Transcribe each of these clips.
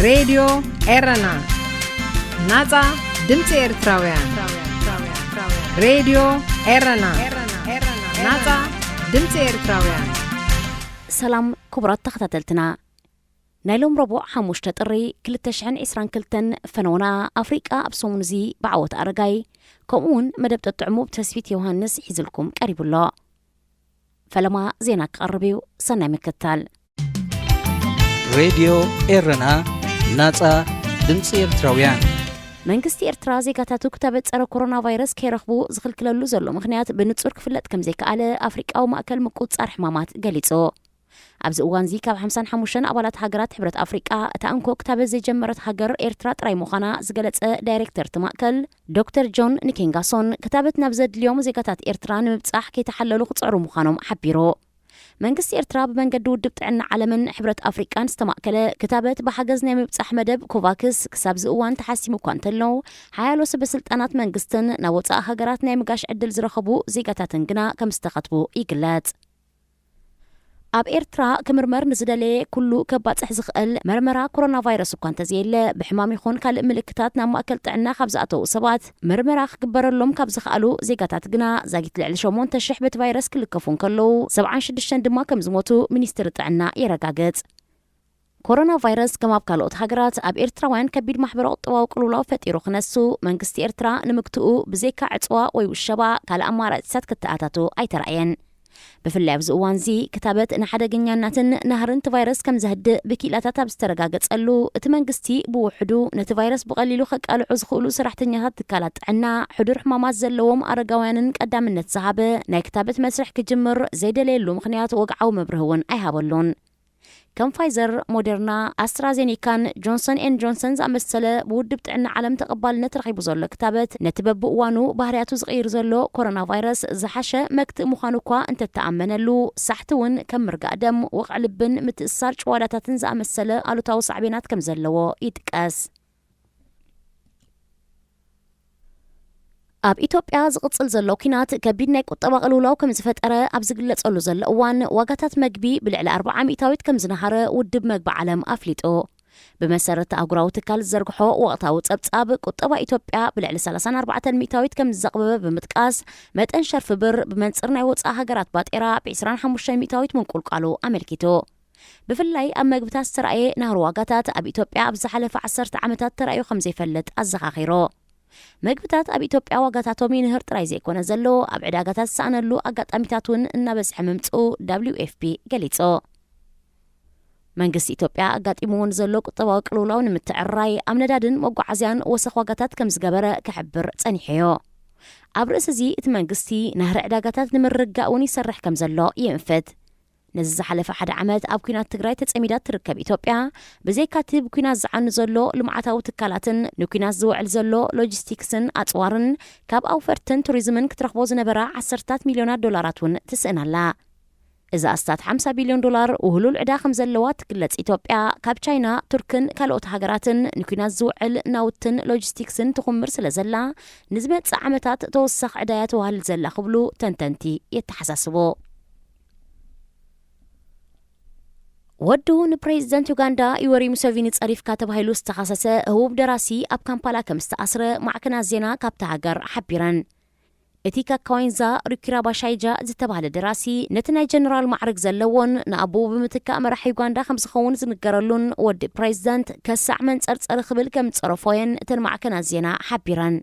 ሬድዮ ኤረና፣ ናጻ ድምጺ ኤርትራውያን። ሬድዮ ኤረና፣ ናጻ ድምጺ ኤርትራውያን። ሰላም ክቡራት ተኸታተልትና፣ ናይ ሎም ረቡዕ ሓሙሽተ ጥሪ ክልተ ሽሕን ዕስራን ክልተን ፈነውና ኣፍሪቃ ኣብ ሰሙን እዚ ብዓወት ኣረጋይ፣ ከምኡ እውን መደብ ጠጥዕሙ ብተስፊት ዮሃንስ ሒዝልኩም ቀሪቡ ኣሎ። ፈለማ ዜና ክቐርብ እዩ። ሰናይ ምክትታል። ሬድዮ ኤረና፣ ናጻ ድምጺ ኤርትራውያን። መንግስቲ ኤርትራ ዜጋታቱ ክታበት ጸረ ኮሮና ቫይረስ ከይረኽቡ ዝኽልክለሉ ዘሎ ምኽንያት ብንጹር ክፍለጥ ከም ዘይከኣለ ኣፍሪቃዊ ማእከል ምቁጽጻር ሕማማት ገሊጹ። ኣብዚ እዋንዚ ካብ ሓምሳን ሓሙሽተን ኣባላት ሃገራት ሕብረት ኣፍሪቃ እታ እንኮ ክታበት ዘይጀመረት ሃገር ኤርትራ ጥራይ ምዃና ዝገለጸ ዳይሬክተር እቲ ማእከል ዶክተር ጆን ኒኬንጋሶን ክታበት ናብ ዘድልዮም ዜጋታት ኤርትራ ንምብጻሕ ከይተሓለሉ ክጽዕሩ ምዃኖም ሓቢሩ። መንግስቲ ኤርትራ ብመንገዲ ውድብ ጥዕና ዓለምን ሕብረት ኣፍሪቃን ዝተማእከለ ክታበት ብሓገዝ ናይ ምብጻሕ መደብ ኮቫክስ ክሳብ እዚ እዋን ተሓሲሙ እኳ እንተሎ፣ ሓያሎ ሰበ ስልጣናት መንግስትን ናብ ወጻኢ ሃገራት ናይ ምጋሽ ዕድል ዝረኸቡ ዜጋታትን ግና ከም ዝተኸትቡ ይግለጽ። ኣብ ኤርትራ ክምርመር ንዝደለየ ኩሉ ከባጽሕ ዝኽእል መርመራ ኮሮና ቫይረስ እኳ እንተዘየለ፣ ብሕማም ይኹን ካልእ ምልክታት ናብ ማእከል ጥዕና ካብ ዝኣተዉ ሰባት መርመራ ክግበረሎም ካብ ዝኸኣሉ ዜጋታት ግና ዛጊት ልዕሊ ሸሞንተ ሽሕ በቲ ቫይረስ ክልከፉ እንከለዉ፣ ሰብዓን ሽዱሽተን ድማ ከም ዝሞቱ ሚኒስትሪ ጥዕና የረጋግጽ። ኮሮና ቫይረስ ከም ኣብ ካልኦት ሃገራት ኣብ ኤርትራውያን ከቢድ ማሕበረ ቁጠባዊ ቅልውላው ፈጢሩ ክነሱ፣ መንግስቲ ኤርትራ ንምግትኡ ብዘይካ ዕጽዋ ወይ ውሸባ ካልእ ኣማራጺታት ክተኣታቱ ኣይተራእየን። ብፍላይ ኣብዚ እዋንዚ ክታበት ንሓደገኛናትን ናህርን እቲ ቫይረስ ከም ዘህድእ ብኪኢላታት ኣብ ዝተረጋገጸሉ፣ እቲ መንግስቲ ብውሕዱ ነቲ ቫይረስ ብቐሊሉ ከቃልዑ ዝኽእሉ ሰራሕተኛታት ትካላት ጥዕና፣ ሕዱር ሕማማት ዘለዎም ኣረጋውያንን ቀዳምነት ዝሃበ ናይ ክታበት መስርሕ ክጅምር ዘይደለየሉ ምኽንያት ወግዓዊ መብርሂ እውን ኣይሃበሉን። ከም ፋይዘር፣ ሞደርና፣ ኣስትራዜኒካን ጆንሰን ኤን ጆንሰን ዝኣመሰለ ብውድብ ጥዕና ዓለም ተቐባልነት ረኺቡ ዘሎ ክታበት፣ ነቲ በብእዋኑ ባህርያቱ ዝቕይር ዘሎ ኮሮና ቫይረስ ዝሓሸ መክትእ ምዃኑ እኳ እንተተኣመነሉ፣ ሳሕቲ እውን ከም ምርጋእ ደም፣ ወቕዒ ልብን ምትእስሳር ጭዋዳታትን ዝኣመሰለ ኣሉታዊ ሳዕቤናት ከም ዘለዎ ይጥቀስ። ኣብ ኢትዮጵያ ዝቕጽል ዘሎ ኲናት ከቢድ ናይ ቁጠባ ቅልውላው ከም ዝፈጠረ ኣብ ዝግለጸሉ ዘሎ እዋን፣ ዋጋታት መግቢ ብልዕሊ ኣርብዓ ሚእታዊት ከም ዝነሃረ ውድብ መግቢ ዓለም ኣፍሊጡ። ብመሰረት ኣህጉራዊ ትካል ዝዘርግሖ ወቕታዊ ጸብጻብ፣ ቁጠባ ኢትዮጵያ ብልዕሊ ሰላሳን ኣርባዕተን ሚእታዊት ከም ዝዘቕበበ ብምጥቃስ፣ መጠን ሸርፊ ብር ብመንጽር ናይ ወጻኢ ሃገራት ባጤራ ብዕስራን ሓሙሽተን ሚእታዊት ምንቁልቋሉ ኣመልኪቱ። ብፍላይ ኣብ መግብታት ዝተራእየ ናህሪ ዋጋታት ኣብ ኢትዮጵያ ኣብ ዝሓለፈ ዓሰርተ ዓመታት ተራእዩ ከም ዘይፈልጥ ኣዘኻኺሩ። መግብታት ኣብ ኢትዮጵያ ዋጋታቶም ይንህር ጥራይ ዘይኮነ ዘሎ፣ ኣብ ዕዳጋታት ዝሰኣነሉ ኣጋጣሚታት እውን እናበዝሐ ምምጽኡ ደብሊው ኤፍ ፒ ገሊጹ። መንግስቲ ኢትዮጵያ ኣጋጢምዎ ንዘሎ ቁጠባዊ ቅልውላው ንምትዕርራይ ኣብ ነዳድን መጓዓዝያን ወሰኽ ዋጋታት ከም ዝገበረ ክሕብር ጸኒሑዮ። ኣብ ርእሲ እዚ እቲ መንግስቲ ናህሪ ዕዳጋታት ንምርግጋእ እውን ይሰርሕ ከም ዘሎ ይእንፍት። ነዚ ዝሓለፈ ሓደ ዓመት ኣብ ኲናት ትግራይ ተጸሚዳ እትርከብ ኢትዮጵያ፣ ብዘይካቲ ብኲናት ዝዓኑ ዘሎ ልምዓታዊ ትካላትን ንኲናት ዝውዕል ዘሎ ሎጂስቲክስን ኣጽዋርን፣ ካብ ኣውፈርትን ቱሪዝምን ክትረኽቦ ዝነበራ ዓሰርታት ሚልዮናት ዶላራት እውን ትስእን ኣላ። እዚ ኣስታት ሓምሳ ቢልዮን ዶላር ውህሉል ዕዳ ከም ዘለዋ ትግለጽ ኢትዮጵያ፣ ካብ ቻይና፣ ቱርክን ካልኦት ሃገራትን ንኲናት ዝውዕል ናውትን ሎጂስቲክስን ትኹምር ስለ ዘላ፣ ንዝመጽእ ዓመታት ተወሳኺ ዕዳ እያ ተዋህልል ዘላ ክብሉ ተንተንቲ የተሓሳስቡ። ወዱ ንፕሬዚደንት ዩጋንዳ ዩወሪ ሙሴቪኒ ጸሪፍካ ተባሂሉ ዝተኸሰሰ ህቡብ ደራሲ ኣብ ካምፓላ ከም ዝተኣስረ ማዕከናት ዜና ካብታ ሃገር ሓቢረን። እቲ ካካዋይንዛ ሩኪራባሻይጃ ዝተባህለ ደራሲ፣ ነቲ ናይ ጀነራል ማዕርግ ዘለዎን ንኣቦኡ ብምትካእ መራሒ ዩጋንዳ ከም ዝኸውን ዝንገረሉን ወዲ ፕሬዚደንት ከሳዕ መንጸርጸሪ ክብል ከም ዝጸረፎየን እተን ማዕከናት ዜና ሓቢረን።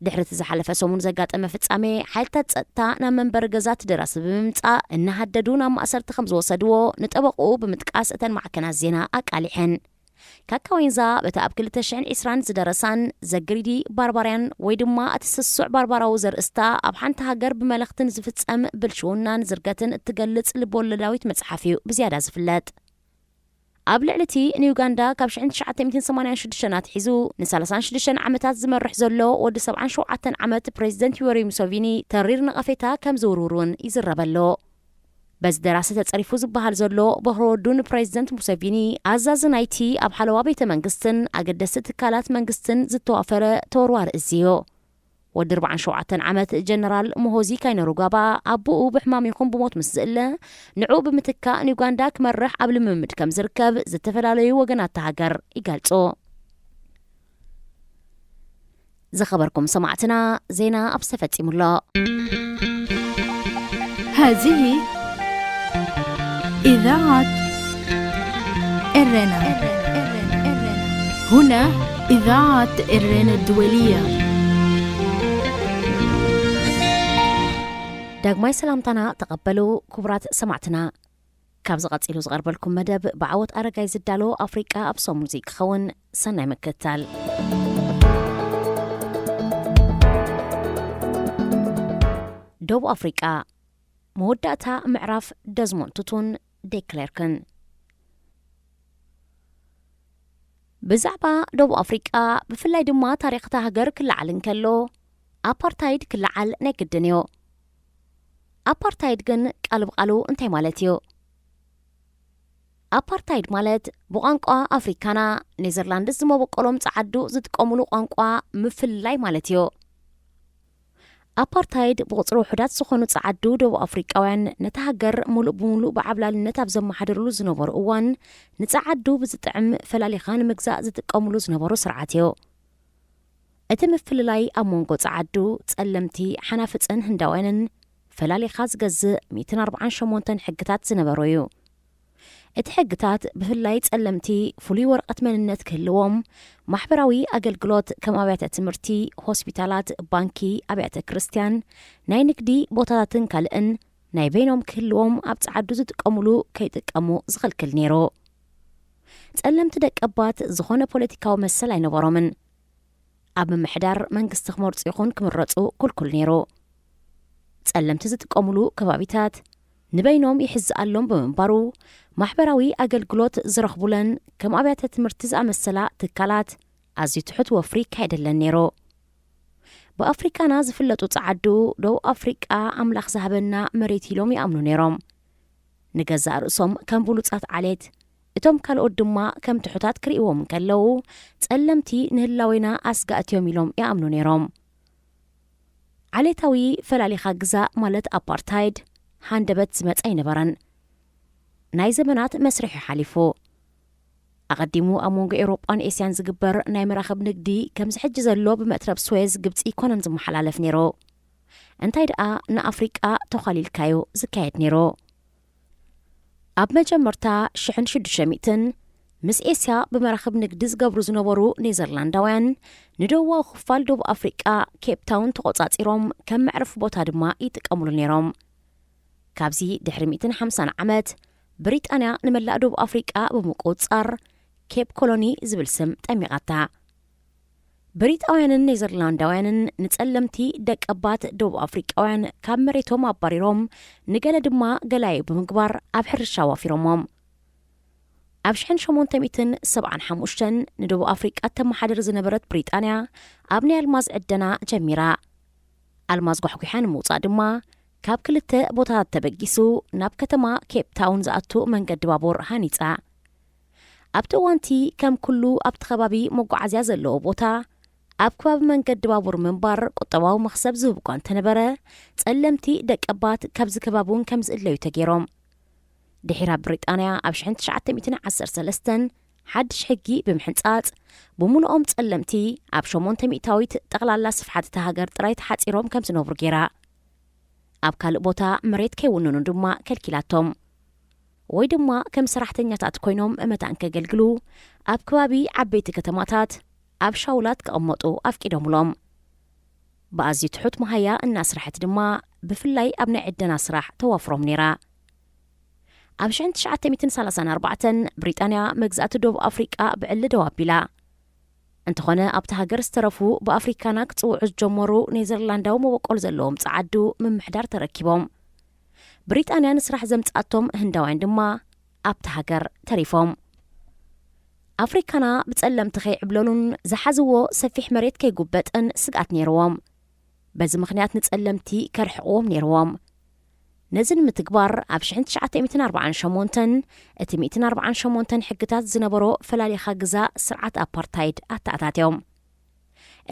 ድሕሪ እቲ ዝሓለፈ ሰሙን ዘጋጠመ ፍጻሜ፣ ሓይልታት ጸጥታ ናብ መንበሪ ገዛ እቲ ደራሲ ብምምጻእ እናሃደዱ ናብ ማእሰርቲ ከም ዝወሰድዎ ንጠበቕኡ ብምጥቃስ እተን ማዕከናት ዜና ኣቃሊሐን። ካካዊንዛ በቲ ኣብ ክልተ ሽሕን ዕስራን ዝደረሳን ዘግሪዲ ባርባርያን ወይ ድማ እቲ ስሱዕ ባርባራዊ ዘርእስታ ኣብ ሓንቲ ሃገር ብመለኽትን ዝፍጸም ብልሽውናን ዝርገትን እትገልጽ ልብ-ወለዳዊት መጽሓፍ እዩ ብዝያዳ ዝፍለጥ። ኣብ ልዕሊ እቲ ንዩጋንዳ ካብ ሽሕን ትሽዓተ ሚእትን ሰማንያን ሽዱሽተን ኣትሒዙ ንሰላሳን ሽዱሽተን ዓመታት ዝመርሕ ዘሎ ወዲ ሰብዓን ሸውዓተን ዓመት ፕሬዚደንት ዩወሪ ሙሶቪኒ ተሪር ነቐፌታ ከም ዝውርውር እውን ይዝረበ ኣሎ። በዚ ደራሲ ተጸሪፉ ዝበሃል ዘሎ በኹሪ ወዱ ንፕሬዚደንት ሙሰቪኒ ኣዛዚ ናይቲ ኣብ ሓለዋ ቤተ መንግስትን ኣገደስቲ ትካላት መንግስትን ዝተዋፈረ ተወርዋሪ እዚ እዩ። ወዲ ኣርባዓን ሸውዓተን ዓመት ጀነራል ሞሆዚ ካይነሩጋባ ኣቦኡ ብሕማም ይኹን ብሞት ምስ ዝእለ፣ ንዕኡ ብምትካእ ንዩጋንዳ ክመርሕ ኣብ ልምምድ ከም ዝርከብ ዝተፈላለዩ ወገናት እታ ሃገር ይገልጹ። ዝኸበርኩም ሰማዕትና፣ ዜና ኣብ ዝተፈጺሙ ኣሎ። هذه إذاعة إرنا. هنا إذاعة إرنا الدولية. ዳግማይ ሰላምታና ተቐበሉ ክቡራት ሰማዕትና። ካብዚ ቀጺሉ ዝቐርበልኩም መደብ ብዓወት ኣረጋይ ዝዳሎ ኣፍሪቃ ኣብ ሰሙን እዚ ክኸውን። ሰናይ ምክትታል። ደቡብ ኣፍሪቃ፣ መወዳእታ ምዕራፍ ደዝሞንድ ቱቱን ዴክለርክን። ብዛዕባ ደቡብ ኣፍሪቃ፣ ብፍላይ ድማ ታሪኽ እታ ሃገር ክለዓል እንከሎ፣ ኣፓርታይድ ክለዓል ናይ ግድን እዩ። ኣፓርታይድ ግን ቃል ብቃሉ እንታይ ማለት እዩ? ኣፓርታይድ ማለት ብቋንቋ ኣፍሪካና ኔዘርላንድስ ዝመበቆሎም ጸዓዱ ዝጥቀሙሉ ቋንቋ ምፍልላይ ማለት እዩ። ኣፓርታይድ ብቁጽሪ ውሑዳት ዝኾኑ ጸዓዱ ደቡብ ኣፍሪቃውያን ነታ ሃገር ሙሉእ ብሙሉእ ብዓብላልነት ኣብ ዘመሓድርሉ ዝነበሩ እዋን ንጸዓዱ ብዝጥዕም ፈላሊኻ ንምግዛእ ዝጥቀሙሉ ዝነበሩ ስርዓት እዩ። እቲ ምፍልላይ ኣብ መንጎ ጸዓዱ፣ ጸለምቲ፣ ሓናፍጽን ህንዳውያንን ፈላሊኻ ዝገዝእ ሚእትን ኣርባዓን ሸሞንተን ሕግታት ዝነበሮ እዩ። እቲ ሕግታት ብፍላይ ጸለምቲ ፍሉይ ወረቐት መንነት ክህልዎም፣ ማሕበራዊ ኣገልግሎት ከም ኣብያተ ትምህርቲ፣ ሆስፒታላት፣ ባንኪ፣ ኣብያተ ክርስትያን፣ ናይ ንግዲ ቦታታትን ካልእን ናይ በይኖም ክህልዎም ኣብ ጸዓዱ ዝጥቀሙሉ ከይጥቀሙ ዝኽልክል ነይሩ። ጸለምቲ ደቀባት ዝኾነ ፖለቲካዊ መሰል ኣይነበሮምን። ኣብ ምምሕዳር መንግስቲ ክመርጹ ይኹን ክምረጹ ክልኩል ነይሩ። ጸለምቲ ዝጥቀሙሉ ከባቢታት ንበይኖም ይሕዝኣሎም ብምንባሩ፣ ማሕበራዊ ኣገልግሎት ዝረኽቡለን ከም ኣብያተ ትምህርቲ ዝኣመሰላ ትካላት ኣዝዩ ትሑት ወፍሪ ይካየደለን ነይሩ። ብኣፍሪቃና ዝፍለጡ ጸዓዱ ደቡብ ኣፍሪቃ ኣምላኽ ዝሃበና መሬት ኢሎም ይኣምኑ ነይሮም። ንገዛእ ርእሶም ከም ብሉጻት ዓሌት፣ እቶም ካልኦት ድማ ከም ትሑታት ክርእይዎም እንከለዉ፣ ጸለምቲ ንህላዌና ኣስጋእቲ እዮም ኢሎም ይኣምኑ ነይሮም። ዓሌታዊ ፈላሊኻ ግዛእ ማለት ኣፓርታይድ ሃንደበት ዝመጸ ኣይነበረን። ናይ ዘመናት መስርሕ እዩ ሓሊፉ። ኣቐዲሙ ኣብ መንጎ ኤውሮጳን ኤስያን ዝግበር ናይ መራኽብ ንግዲ ከምዚ ሕጂ ዘሎ ብመትረብ ስዌዝ ግብጺ ኣይኮነን ዝመሓላለፍ ነይሩ። እንታይ ደኣ ንኣፍሪቃ ተዃሊልካዩ ዝካየድ ነይሩ። ኣብ መጀመርታ ሽሕን ሽዱሽተ ሚእትን ምስ ኤስያ ብመራኽብ ንግዲ ዝገብሩ ዝነበሩ ኔዘርላንዳውያን ንደቡባዊ ክፋል ደቡብ ኣፍሪቃ ኬፕ ታውን ተቖጻጺሮም ከም መዕረፊ ቦታ ድማ ይጥቀሙሉ ነይሮም። ካብዚ ድሕሪ ሚእትን ሓምሳን ዓመት ብሪጣንያ ንመላእ ደቡብ ኣፍሪቃ ብምቁጽጻር ኬፕ ኮሎኒ ዝብል ስም ጠሚቓታ። ብሪጣውያንን ኔዘርላንዳውያንን ንጸለምቲ ደቀባት ደቡብ ኣፍሪቃውያን ካብ መሬቶም ኣባሪሮም ንገለ ድማ ገላዩ ብምግባር ኣብ ሕርሻ ኣዋፊሮሞም። ኣብ ሽሕን ሸሞንተ ሚእትን ሰብዓን ሓሙሽተን ንደቡብ ኣፍሪቃ ተመሓድር ዝነበረት ብሪጣንያ ኣብ ናይ ኣልማዝ ዕደና ጀሚራ። ኣልማዝ ጓሕጒሓ ንምውጻእ ድማ ካብ ክልተ ቦታታት ተበጊሱ ናብ ከተማ ኬፕ ታውን ዝኣቱ መንገዲ ባቡር ሃኒጻ። ኣብቲ እዋንቲ ከም ኩሉ ኣብቲ ከባቢ መጓዓዝያ ዘለዎ ቦታ ኣብ ከባቢ መንገዲ ባቡር ምንባር ቁጠባዊ መኽሰብ ዝህብ እኳ እንተነበረ፣ ጸለምቲ ደቀባት ካብዚ ከባቢ እውን ከም ዝእለዩ ተገይሮም። ድሒራ ብሪጣንያ ኣብ ሽሕን ትሽዓተ ሚእትን ዓሰርተ ሰለስተን ሓድሽ ሕጊ ብምሕንጻጽ፣ ብምሉኦም ጸለምቲ ኣብ ሸሞንተ ሚእታዊት ጠቕላላ ስፍሓት እታ ሃገር ጥራይ ተሓጺሮም ከም ዝነብሩ ገይራ። ኣብ ካልእ ቦታ መሬት ከይውንኑ ድማ ከልኪላቶም። ወይ ድማ ከም ሰራሕተኛታት ኮይኖም መታን ከገልግሉ ኣብ ከባቢ ዓበይቲ ከተማታት ኣብ ሻውላት ክቕመጡ ኣፍቂዶምሎም። ብኣዝዩ ትሑት መሃያ እናስርሐት ድማ ብፍላይ ኣብ ናይ ዕደና ስራሕ ተዋፍሮም ነይራ። ኣብ ሽሕን ትሽዓተ ሚእትን ሰላሳን ኣርባዕተን ብሪጣንያ መግዛእቲ ደቡብ ኣፍሪቃ ብዕሊ ደው ኣቢላ። እንተኾነ ኣብቲ ሃገር ዝተረፉ ብኣፍሪካና ክጽውዑ ዝጀመሩ ኔዘርላንዳዊ መበቆል ዘለዎም ጸዓዱ ምምሕዳር ተረኪቦም። ብሪጣንያ ንስራሕ ዘምጽኣቶም ህንዳውያን ድማ ኣብቲ ሃገር ተሪፎም። ኣፍሪካና ብጸለምቲ ከይዕብለሉን ዝሓዝዎ ሰፊሕ መሬት ከይጉበጥን ስግኣት ነይርዎም። በዚ ምኽንያት ንጸለምቲ ከርሕቕዎም ነይርዎም። ነዚ ንምትግባር ኣብ ሽሕን ትሽዓተ ሚእትን ኣርባዓን ሸሞንተን እቲ ሚእትን ኣርባዓን ሸሞንተን ሕግታት ዝነበሮ ፈላሊኻ ግዛ ስርዓት ኣፓርታይድ ኣተኣታትዮም።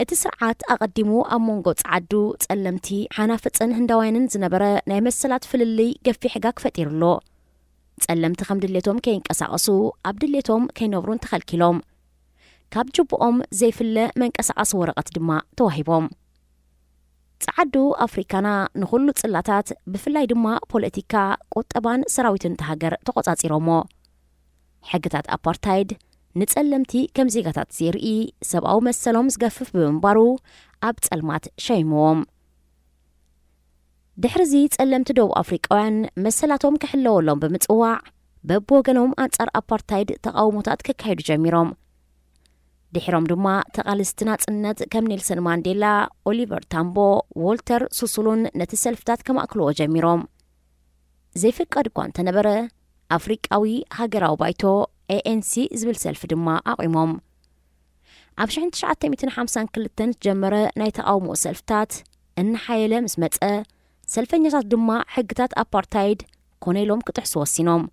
እቲ ስርዓት ኣቐዲሙ ኣብ መንጎ ጸዓዱ፣ ጸለምቲ፣ ሓናፍጽን ህንዳውያንን ዝነበረ ናይ መሰላት ፍልልይ ገፊሕ ሕጋግ ፈጢሩ ኣሎ። ጸለምቲ ከም ድሌቶም ከይንቀሳቐሱ፣ ኣብ ድሌቶም ከይነብሩን ተኸልኪሎም። ካብ ጅብኦም ዘይፍለ መንቀሳቐሲ ወረቐት ድማ ተዋሂቦም። ጸዓዱ ኣፍሪካና ንኹሉ ጽላታት፣ ብፍላይ ድማ ፖለቲካ፣ ቁጠባን ሰራዊትን እታ ሃገር ተቖጻጺሮሞ። ሕግታት ኣፓርታይድ ንጸለምቲ ከም ዜጋታት ዘይርኢ፣ ሰብኣዊ መሰሎም ዝገፍፍ ብምንባሩ ኣብ ጸልማት ሸይምዎም። ድሕርዚ ጸለምቲ ደቡብ ኣፍሪቃውያን መሰላቶም ክሕለወሎም ብምጽዋዕ፣ በብወገኖም ኣንጻር ኣፓርታይድ ተቓውሞታት ከካይዱ ጀሚሮም። ድሒሮም ድማ ተቓለስቲ ናጽነት ከም ኔልሰን ማንዴላ፣ ኦሊቨር ታምቦ፣ ዎልተር ሱሱሉን ነቲ ሰልፍታት ከማእክልዎ ጀሚሮም። ዘይፍቀድ እኳ እንተነበረ፣ ኣፍሪቃዊ ሃገራዊ ባይቶ፣ ኤኤንሲ፣ ዝብል ሰልፊ ድማ ኣቑሞም። ኣብ ሽሕን ትሽዓተ ሚእትን ሓምሳን ክልተን ዝጀመረ ናይ ተቓውሞ ሰልፍታት እናሓየለ ምስ መጸ፣ ሰልፈኛታት ድማ ሕግታት ኣፓርታይድ ኮነ ኢሎም ክጥሕሱ ወሲኖም።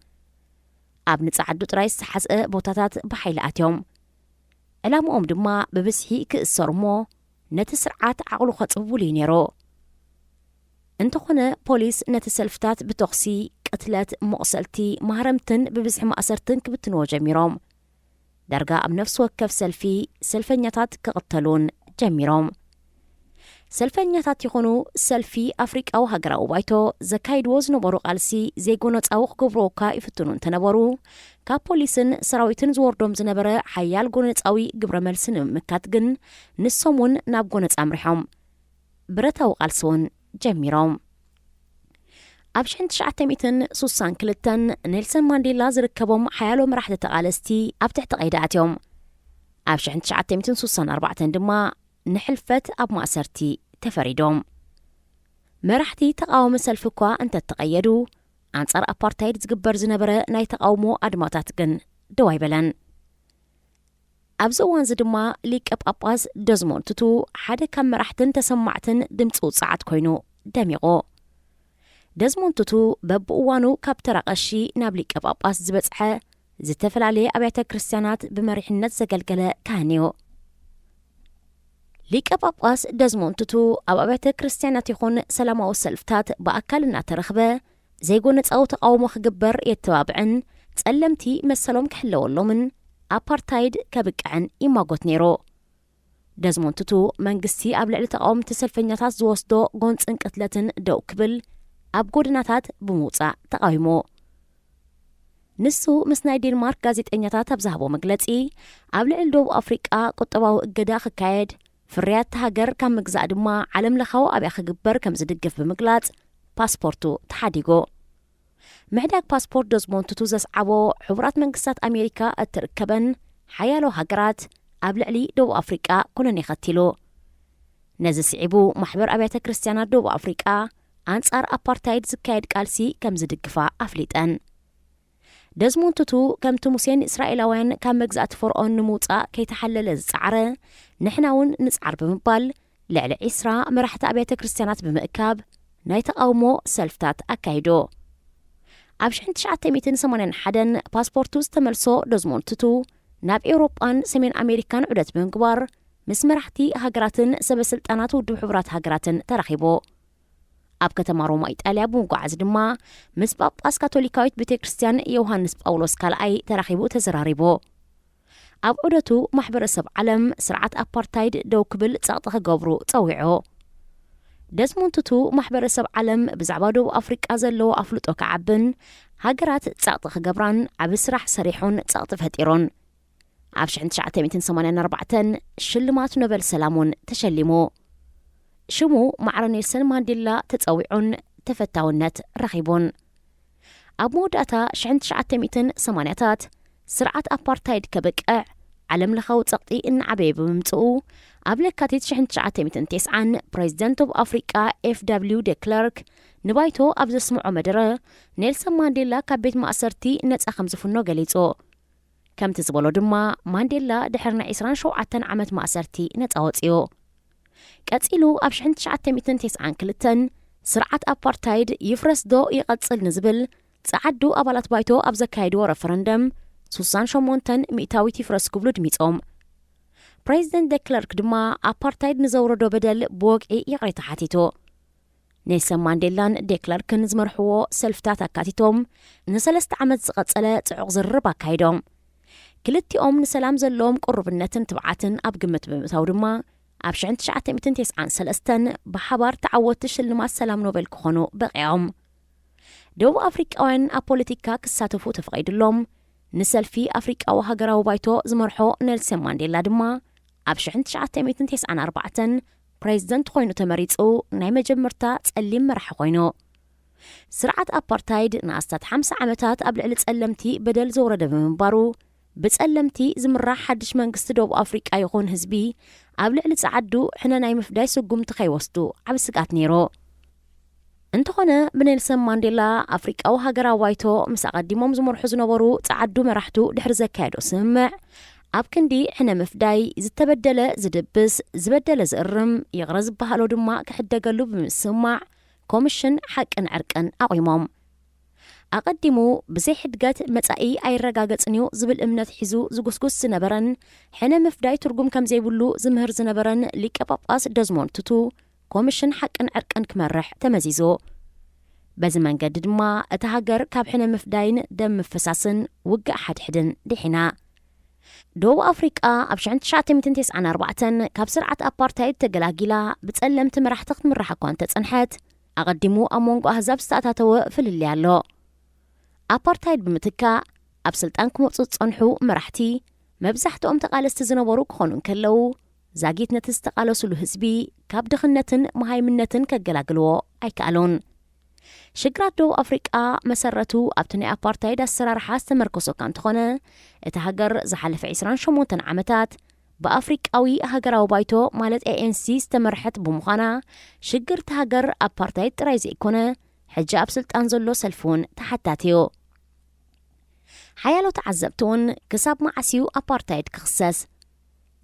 ኣብ ንጸዓዱ ጥራይ ዝተሓዝአ ቦታታት ብሓይሊ ኣትዮም። ዕላምኦም ድማ ብብዝሒ ክእሰሩ እሞ፣ ነቲ ስርዓት ዓቕሉ ከጽብብሉ እዩ ነይሩ። እንተኾነ፣ ፖሊስ ነቲ ሰልፍታት ብተኹሲ፣ ቅትለት፣ መቑሰልቲ፣ ማህረምትን ብብዝሒ ማእሰርትን ክብትንዎ ጀሚሮም። ዳርጋ ኣብ ነፍሲ ወከፍ ሰልፊ፣ ሰልፈኛታት ክቕተሉን ጀሚሮም። ሰልፈኛታት ይኹኑ ሰልፊ ኣፍሪቃዊ ሃገራዊ ባይቶ ዘካይድዎ ዝነበሩ ቃልሲ ዘይጎነጻዊ ክገብርዎ እኳ ይፍትኑ እንተነበሩ፣ ካብ ፖሊስን ሰራዊትን ዝወርዶም ዝነበረ ሓያል ጎነጻዊ ግብረ መልሲ ንምምካት ግን፣ ንሶም እውን ናብ ጎነጽ ኣምሪሖም። ብረታዊ ቃልሲ እውን ጀሚሮም። ኣብ ሽሕን ትሽዓተ ሚእትን ሱሳን ክልተን ኔልሰን ማንዴላ ዝርከቦም ሓያሎ መራሕቲ ተቓለስቲ ኣብ ትሕቲ ቀይዲ ኣትዮም። ኣብ ሽሕን ትሽዓተ ሚእትን ሱሳን ኣርባዕተን ድማ ንሕልፈት ኣብ ማእሰርቲ ተፈሪዶም። መራሕቲ ተቓዋሚ ሰልፊ እኳ እንተተቐየዱ፣ ኣንጻር ኣፓርታይድ ዝግበር ዝነበረ ናይ ተቓውሞ ኣድማታት ግን ደው ኣይበለን። ኣብዚ እዋንዚ ድማ ሊቀ ጳጳስ ደዝሞንድ ቱቱ ሓደ ካብ መራሕትን ተሰማዕትን ድምፂ ውፅዓት ኮይኑ ደሚቑ። ደዝሞንድ ቱቱ በብእዋኑ ካብ ተራ ቀሺ ናብ ሊቀ ጳጳስ ዝበፅሐ ዝተፈላለየ ኣብያተ ክርስቲያናት ብመሪሕነት ዘገልገለ ካህን እዩ። ሊቀ ጳጳስ ደዝሞንድ ቱቱ ኣብ ኣብያተ ክርስቲያናት ይኹን ሰላማዊ ሰልፍታት ብኣካል እናተረኽበ ዘይጎነጻዊ ተቓውሞ ክግበር የተባብዕን ጸለምቲ መሰሎም ክሕለወሎምን ኣፓርታይድ ከብቅዕን ይማጎት ነይሩ። ደዝሞንድ ቱቱ መንግስቲ ኣብ ልዕሊ ተቓወምቲ ሰልፈኛታት ዝወስዶ ጎንጽን ቅትለትን ደው ክብል ኣብ ጎደናታት ብምውጻእ ተቓዊሙ። ንሱ ምስ ናይ ዴንማርክ ጋዜጠኛታት ኣብ ዝሃቦ መግለጺ፣ ኣብ ልዕሊ ደቡብ ኣፍሪቃ ቁጠባዊ እገዳ ክካየድ፣ ፍርያት እታ ሃገር ካብ ምግዛእ ድማ ዓለም ለኻዊ ኣብያ ክግበር ከም ዝድግፍ ብምግላጽ፣ ፓስፖርቱ ተሓዲጉ። ምሕዳግ ፓስፖርት ደዝሞንድ ቱቱ ዘስዓቦ ሕቡራት መንግስታት ኣሜሪካ እትርከበን ሓያሎ ሃገራት ኣብ ልዕሊ ደቡብ ኣፍሪቃ ኩነኔ ከቲሉ። ነዚ ስዒቡ ማሕበር ኣብያተ ክርስትያናት ደቡብ ኣፍሪቃ ኣንጻር ኣፓርታይድ ዝካየድ ቃልሲ ከም ዝድግፋ ኣፍሊጠን። ደዝሞንድ ቱቱ ከምቲ ሙሴ ንእስራኤላውያን ካብ መግዛእቲ ፈርኦን ንምውጻእ ከይተሓለለ ዝጸዓረ፣ ንሕና እውን ንጽዓር ብምባል ልዕሊ ዒስራ መራሕቲ ኣብያተ ክርስትያናት ብምእካብ ናይ ተቓውሞ ሰልፍታት ኣካይዱ። ኣብ ሽሕን ትሽዓተ ሚእትን ሰማንያን ሓደን ፓስፖርቱ ዝተመልሶ ደዝሞንድ ቱቱ ናብ ኤውሮጳን ሰሜን ኣሜሪካን ዑደት ብምግባር ምስ መራሕቲ ሃገራትን ሰበ ስልጣናት ውድብ ሕቡራት ሃገራትን ተራኺቡ። ኣብ ከተማ ሮማ ኢጣልያ ብምጓዓዝ ድማ ምስ ጳጳስ ካቶሊካዊት ቤተ ክርስትያን ዮሃንስ ጳውሎስ ካልኣይ ተራኺቡ ተዘራሪቡ። ኣብ ዑደቱ ማሕበረሰብ ዓለም ስርዓት ኣፓርታይድ ደው ክብል ጸቕጢ ክገብሩ ጸዊዑ። ደዝሞንድ ቱቱ ማሕበረሰብ ዓለም ብዛዕባ ደቡብ ኣፍሪቃ ዘለዎ ኣፍልጦ ክዓብን ሃገራት ጸቕጢ ክገብራን ዓቢ ስራሕ ሰሪሑን ጸቕጢ ፈጢሩን። ኣብ ሽሕን ትሽዓተ ሚእትን ሰማንያን ኣርባዕተን ሽልማት ኖበል ሰላም እውን ተሸሊሙ። ሽሙ ማዕረ ኔልሰን ማንዴላ ተጸዊዑን ተፈታውነት ረኺቡን። ኣብ መወዳእታ ሽሕን ትሽዓተ ሚእትን ሰማንያታት ስርዓት ኣፓርታይድ ከብቅዕ ዓለም ለኻዊ ጸቕጢ እናዓበየ ብምምጽኡ፣ ኣብ ለካቲት ሽሕን ትሽዓተ ሚእትን ተስዓን ፕሬዚደንት ደቡብ ኣፍሪቃ ኤፍ ደብሊው ደ ክለርክ ንባይቶ ኣብ ዘስምዖ መደረ፣ ኔልሰን ማንዴላ ካብ ቤት ማእሰርቲ ነጻ ከም ዝፍኖ ገሊጹ። ከምቲ ዝበሎ ድማ፣ ማንዴላ ድሕሪ ናይ ዕስራን ሸውዓተን ዓመት ማእሰርቲ ነጻ ወጺኡ። ቀጺሉ ኣብ ሽሕን ትሽዓተ ሚእትን ተስዓን ክልተን ስርዓት ኣፓርታይድ ይፍረስ ዶ ይቐጽል ንዝብል ጸዓዱ ኣባላት ባይቶ ኣብ ዘካየድዎ ረፈረንደም፣ ሱሳን ሸሞንተን ሚእታዊት ይፍረስ ክብሉ ድሚጾም። ፕሬዚደንት ደ ክለርክ ድማ ኣፓርታይድ ንዘውረዶ በደል ብወግዒ ይቕሬታ ሓቲቱ። ኔልሰን ማንዴላን ደ ክለርክን ዝመርሕዎ ሰልፍታት ኣካቲቶም ንሰለስተ ዓመት ዝቐጸለ ጽዑቕ ዝርርብ ኣካይዶም። ክልቲኦም ንሰላም ዘለዎም ቅሩብነትን ትብዓትን ኣብ ግምት ብምእታው ድማ ኣብ ሽሕን ትሽዓተ ሚእትን ተስዓን ሰለስተን ብሓባር ተዓወትቲ ሽልማት ሰላም ኖቤል ክኾኑ በቒዖም። ደቡብ ኣፍሪቃውያን ኣብ ፖለቲካ ክሳተፉ ተፈቒዱሎም። ንሰልፊ ኣፍሪቃዊ ሃገራዊ ባይቶ ዝመርሖ ኔልሰን ማንዴላ ድማ ኣብ ሽሕን ትሽዓተ ሚእትን ተስዓን ኣርባዕተን ፕሬዚደንት ኮይኑ ተመሪጹ። ናይ መጀመርታ ጸሊም መራሒ ኮይኑ። ስርዓት ኣፓርታይድ ንኣስታት ሓምሳ ዓመታት ኣብ ልዕሊ ጸለምቲ በደል ዘውረደ ብምንባሩ፣ ብጸለምቲ ዝምራሕ ሓድሽ መንግስቲ ደቡብ ኣፍሪቃ ይኹን ህዝቢ ኣብ ልዕሊ ጸዓዱ ሕነ ናይ ምፍዳይ ስጉምቲ ከይወስዱ ዓቢ ስግኣት ነይሩ። እንተኾነ፣ ብኔልሰን ማንዴላ ኣፍሪቃዊ ሃገራዊ ባይቶ ምስ ኣቐዲሞም ዝመርሑ ዝነበሩ ጸዓዱ መራሕቱ ድሕሪ ዘካየዶ ስምምዕ፣ ኣብ ክንዲ ሕነ ምፍዳይ፣ ዝተበደለ ዝድብስ፣ ዝበደለ ዝእርም፣ ይቕረ ዝበሃሎ ድማ ክሕደገሉ ብምስማዕ፣ ኮሚሽን ሓቅን ዕርቅን ኣቑሞም። ኣቐዲሙ ብዘይ ሕድገት መጻኢ ኣይረጋገጽን እዩ ዝብል እምነት ሒዙ ዝጉስጉስ ዝነበረን ሕነ ምፍዳይ ትርጉም ከም ዘይብሉ ዝምህር ዝነበረን ሊቀ ጳጳስ ደዝሞንድ ቱቱ ኮሚሽን ሓቅን ዕርቅን ክመርሕ ተመዚዙ። በዚ መንገዲ ድማ እታ ሃገር ካብ ሕነ ምፍዳይን ደም ምፍሳስን ውግእ ሓድሕድን ድሒና። ደቡብ ኣፍሪቃ ኣብ ሽሕን ትሽዓተ ሚእትን ተስዓን ኣርባዕተን ካብ ስርዓት ኣፓርታይድ ተገላጊላ ብጸለምቲ መራሕቲ ክትምራሕ እኳ እንተጸንሐት፣ ኣቐዲሙ ኣብ መንጎ ኣህዛብ ዝተኣታተወ ፍልልይ ኣሎ። ኣፓርታይድ ብምትካእ ኣብ ስልጣን ክመጹ ዝጸንሑ መራሕቲ መብዛሕትኦም ተቓለስቲ ዝነበሩ ክኾኑ እንከለዉ፣ ዛጊት ነቲ ዝተቓለሱሉ ህዝቢ ካብ ድኽነትን መሃይምነትን ከገላግልዎ ኣይከኣሉን። ሽግራት ደቡብ ኣፍሪቃ መሰረቱ ኣብቲ ናይ ኣፓርታይድ ኣሰራርሓ ዝተመርኮሰ እኳ እንተኾነ፣ እታ ሃገር ዝሓለፈ ዕስራን ሸሞንተን ዓመታት ብኣፍሪቃዊ ሃገራዊ ባይቶ ማለት ኤ ኤን ሲ ዝተመርሐት ብምዃና፣ ሽግር እታ ሃገር ኣፓርታይድ ጥራይ ዘይኮነ፣ ሕጂ ኣብ ስልጣን ዘሎ ሰልፊ እውን ተሓታቲ እዩ። ሓያሎ ተዓዘብቲ እውን ክሳብ መዓስ እዩ ኣፓርታይድ ክኽሰስ?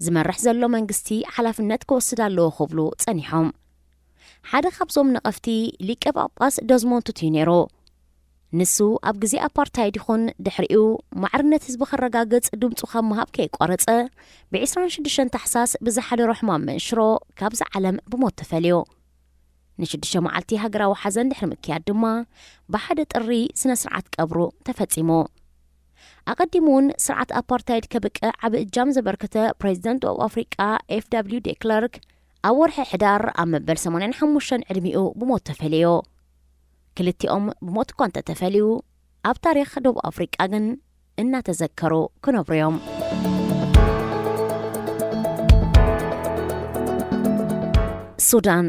ዝመርሕ ዘሎ መንግስቲ ሓላፍነት ክወስድ ኣለዎ ክብሉ ጸኒሖም። ሓደ ካብዞም ነቐፍቲ ሊቀ ጳጳስ ደዝሞንድ ቱቱ እዩ ነይሩ። ንሱ ኣብ ግዜ ኣፓርታይድ ይኹን ድሕሪኡ ማዕርነት ህዝቢ ከረጋግጽ ድምጹ ካብ ምሃብ ከየቋረጸ ብ ዕስራን ሽዱሽተን ታሕሳስ ብዝሓደሮ ሕማም መንሽሮ ካብዛ ዓለም ብሞት ተፈልዩ። ንሽዱሽተ መዓልቲ ሃገራዊ ሓዘን ድሕሪ ምክያድ ድማ ብሓደ ጥሪ ስነ ስርዓት ቀብሩ ተፈጺሙ። ኣቐዲሙ እውን ስርዓት ኣፓርታይድ ከብቅዕ ዓቢ እጃም ዘበርከተ ፕሬዚደንት ደቡብ ኣፍሪቃ ኤፍ ደብልዩ ዴ ክለርክ ኣብ ወርሒ ሕዳር ኣብ መበል ሰማንያን ሓሙሽተን ዕድሚኡ ብሞት ተፈልዩ። ክልቲኦም ብሞት እኳ እንተተፈልዩ፣ ኣብ ታሪኽ ደቡብ ኣፍሪቃ ግን እናተዘከሩ ክነብሩ እዮም። ሱዳን፣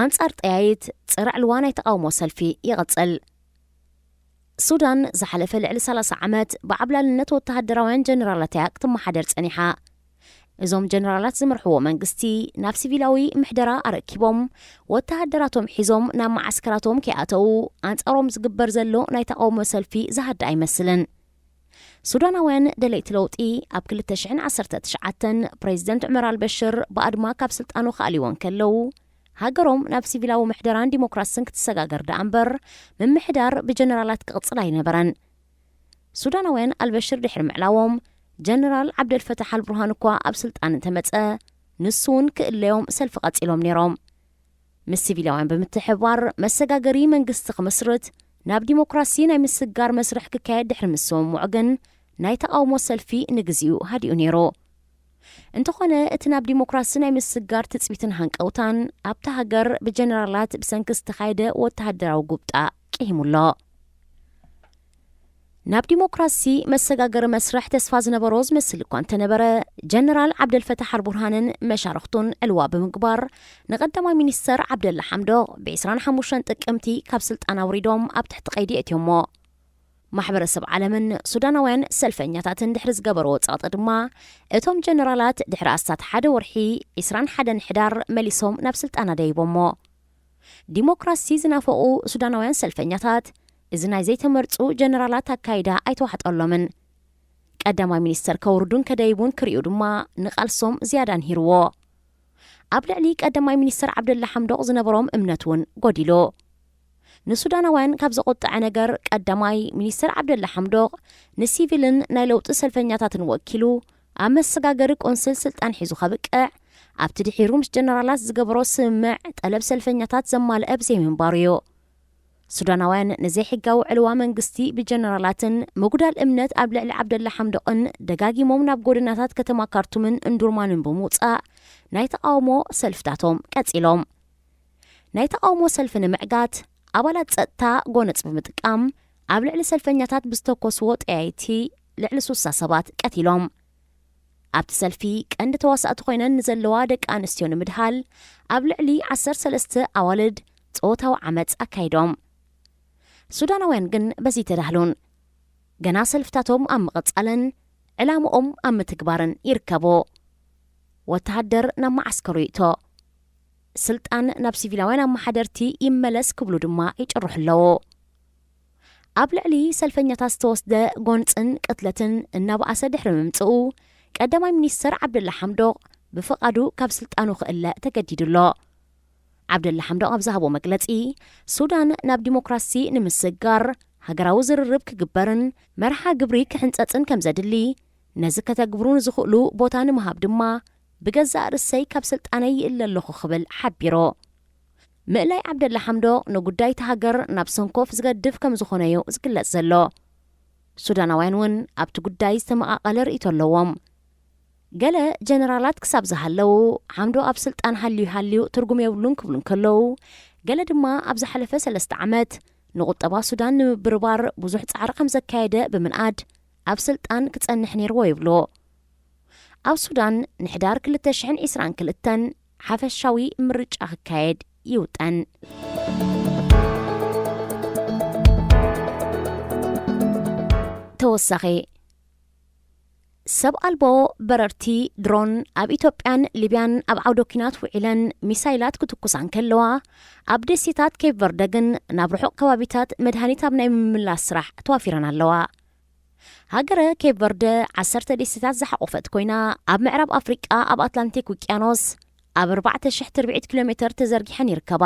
ኣንጻር ጠያይት ጸረ ዕልዋ ናይ ተቓውሞ ሰልፊ ይቕጽል። ሱዳን ዝሓለፈ ልዕሊ ሰላሳ ዓመት ብዓብላልነት ወተሃደራውያን ጀነራላት እያ ክትመሓደር ጸኒሓ። እዞም ጀነራላት ዝመርሕዎ መንግስቲ ናብ ሲቪላዊ ምሕደራ ኣረኪቦም፣ ወተሃደራቶም ሒዞም ናብ መዓስከራቶም ከይኣተዉ፣ ኣንጻሮም ዝግበር ዘሎ ናይ ተቓውሞ ሰልፊ ዝሃድእ ኣይመስልን። ሱዳናውያን ደለይቲ ለውጢ ኣብ ክልተ ሽሕን ዓሰርተ ትሽዓተን ፕሬዚደንት ዑመር ኣልበሽር ብኣድማ ካብ ስልጣኑ ክኣልይዎ እንከለዉ፣ ሃገሮም ናብ ሲቪላዊ ምሕደራን ዲሞክራስን ክትሰጋገር ደኣ እምበር፣ ምምሕዳር ብጀነራላት ክቕጽል ኣይነበረን። ሱዳናውያን ኣልበሽር ድሕሪ ምዕላዎም፣ ጀነራል ዓብደልፈታሕ ኣልቡርሃን እኳ ኣብ ስልጣን እንተመጸ፣ ንሱ እውን ክእለዮም ሰልፊ ቀጺሎም ነይሮም። ምስ ሲቪላውያን ብምትሕብባር መሰጋገሪ መንግስቲ ክምስርት፣ ናብ ዲሞክራሲ ናይ ምስግጋር መስርሕ ክካየድ ድሕሪ ምስምምዑ ግን፣ ናይ ተቓውሞ ሰልፊ ንግዚኡ ሃዲኡ ነይሩ። እንተኾነ፣ እቲ ናብ ዲሞክራሲ ናይ ምስግጋር ትጽቢትን ሃንቀውታን ኣብታ ሃገር ብጀነራላት ብሰንኪ ዝተኻየደ ወተሃደራዊ ጉብጣ ቅሂሙ ኣሎ። ናብ ዲሞክራሲ መሰጋገሪ መስርሕ ተስፋ ዝነበሮ ዝመስል እኳ እንተነበረ፣ ጀነራል ዓብደልፈታሕ ኣልቡርሃንን መሻርኽቱን ዕልዋ ብምግባር፣ ንቐዳማይ ሚኒስተር ዓብደላ ሓምዶቕ ብ ዕስራን ሓሙሽተን ጥቅምቲ ካብ ስልጣን ኣውሪዶም ኣብ ትሕቲ ቀይዲ የእትዮሞ። ማሕበረሰብ ዓለምን ሱዳናውያን ሰልፈኛታትን ድሕሪ ዝገበርዎ ጸቕጢ ድማ፣ እቶም ጀነራላት ድሕሪ ኣስታት ሓደ ወርሒ፣ ዕስራን ሓደን ሕዳር፣ መሊሶም ናብ ስልጣን ኣደይቦሞ። ዲሞክራሲ ዝናፈቑ ሱዳናውያን ሰልፈኛታት፣ እዚ ናይ ዘይተመርጹ ጀነራላት ኣካይዳ ኣይተዋሕጠሎምን። ቀዳማይ ሚኒስተር ከውርዱን ከደይቡን ክርእዩ ድማ ንቓልሶም ዝያዳ ኣንሂርዎ። ኣብ ልዕሊ ቀዳማይ ሚኒስተር ዓብደላ ሓምዶቕ ዝነበሮም እምነት እውን ጎዲሉ። ንሱዳናውያን ካብ ዘቖጠዐ ነገር ቀዳማይ፣ ሚኒስተር ዓብደላ ሓምዶቕ ንሲቪልን ናይ ለውጢ ሰልፈኛታትን ወኪሉ ኣብ መሰጋገሪ ቆንስል ስልጣን ሒዙ ከብቅዕ፣ ኣብቲ ድሒሩ ምስ ጀነራላት ዝገበሮ ስምምዕ ጠለብ ሰልፈኛታት ዘማልአ ብዘይምንባሩ እዩ። ሱዳናውያን ንዘይሕጋዊ ዕልዋ መንግስቲ ብጀነራላትን ምጉዳል እምነት ኣብ ልዕሊ ዓብደላ ሓምዶቕን ደጋጊሞም ናብ ጎደናታት ከተማ ካርቱምን እንዱርማንን ብምውጻእ ናይ ተቓውሞ ሰልፍታቶም ቀጺሎም። ናይ ተቓውሞ ሰልፊ ንምዕጋት ኣባላት ጸጥታ ጎነጽ ብምጥቃም ኣብ ልዕሊ ሰልፈኛታት ብዝተኮስዎ ጠያይቲ ልዕሊ ሱሳ ሰባት ቀቲሎም። ኣብቲ ሰልፊ ቀንዲ ተዋሳእቲ ኮይነን ንዘለዋ ደቂ ኣንስትዮ ንምድሃል ኣብ ልዕሊ ዓሰርተ ሰለስተ ኣዋልድ ጾታዊ ዓመጽ ኣካይዶም። ሱዳናውያን ግን በዚ ተዳህሉን ገና ሰልፍታቶም ኣብ ምቕጻልን ዕላምኦም ኣብ ምትግባርን ይርከቡ። ወተሃደር ናብ መዓስከሩ ይእቶ። ስልጣን ናብ ሲቪላውያን ኣመሓደርቲ ይመለስ ክብሉ ድማ ይጭርሑ ኣለዉ። ኣብ ልዕሊ ሰልፈኛታት ዝተወስደ ጎንጽን ቅትለትን እናበኣሰ ድሕሪ ምምጽኡ፣ ቀዳማይ ሚኒስተር ዓብደላ ሓምዶቕ ብፍቓዱ ካብ ስልጣኑ ክእለ ተገዲዱ ኣሎ። ዓብደላ ሓምዶቕ ኣብ ዝሃቦ መግለጺ፣ ሱዳን ናብ ዲሞክራሲ ንምስግጋር ሃገራዊ ዝርርብ ክግበርን መርሓ ግብሪ ክሕንጸጽን ከም ዘድሊ፣ ነዚ ከተግብሩ ንዝኽእሉ ቦታ ንምሃብ ድማ ብገዛእ ርእሰይ ካብ ስልጣነይ ይእለ ኣለኹ ክብል ሓቢሩ። ምእላይ ዓብደላ ሓምዶቕ ንጉዳይ እታ ሃገር ናብ ሰንኮፍ ዝገድፍ ከም ዝኾነ'ዩ ዝግለጽ ዘሎ። ሱዳናውያን እውን ኣብቲ ጉዳይ ዝተመቓቐለ ርእይቶ ኣለዎም። ገለ ጀነራላት ክሳብ ዝሃለዉ፣ ሓምዶቕ ኣብ ስልጣን ሃልዩ ሃልዩ ትርጉም የብሉን ክብሉ እንከለዉ፣ ገለ ድማ ኣብ ዝሓለፈ ሰለስተ ዓመት ንቁጠባ ሱዳን ንምብርባር ብዙሕ ጻዕሪ ከም ዘካየደ ብምንኣድ፣ ኣብ ስልጣን ክጸንሕ ነይርዎ ይብሉ። ኣብ ሱዳን ንሕዳር ክልተ ሽሕን ዕስራን ክልተን ሓፈሻዊ ምርጫ ክካየድ ይውጠን። ተወሳኺ፣ ሰብ ኣልቦ በረርቲ ድሮን ኣብ ኢትዮጵያን ሊብያን ኣብ ዓውደ ኲናት ውዒለን ሚሳይላት ክትኩሳ እንከለዋ፣ ኣብ ደሴታት ኬፕ ቨርደ ግን ናብ ርሑቕ ከባቢታት መድሃኒት ኣብ ናይ ምምላስ ስራሕ ተዋፊረን ኣለዋ። ሃገረ ኬፕ ቨርደ ዓሰርተ ደሴታት ዝሓቖፈት ኮይና፣ ኣብ ምዕራብ ኣፍሪቃ ኣብ ኣትላንቲክ ውቅያኖስ ኣብ ኣርባዕተ ሽሕ ትርብዒት ኪሎ ሜተር ተዘርጊሐን ይርከባ።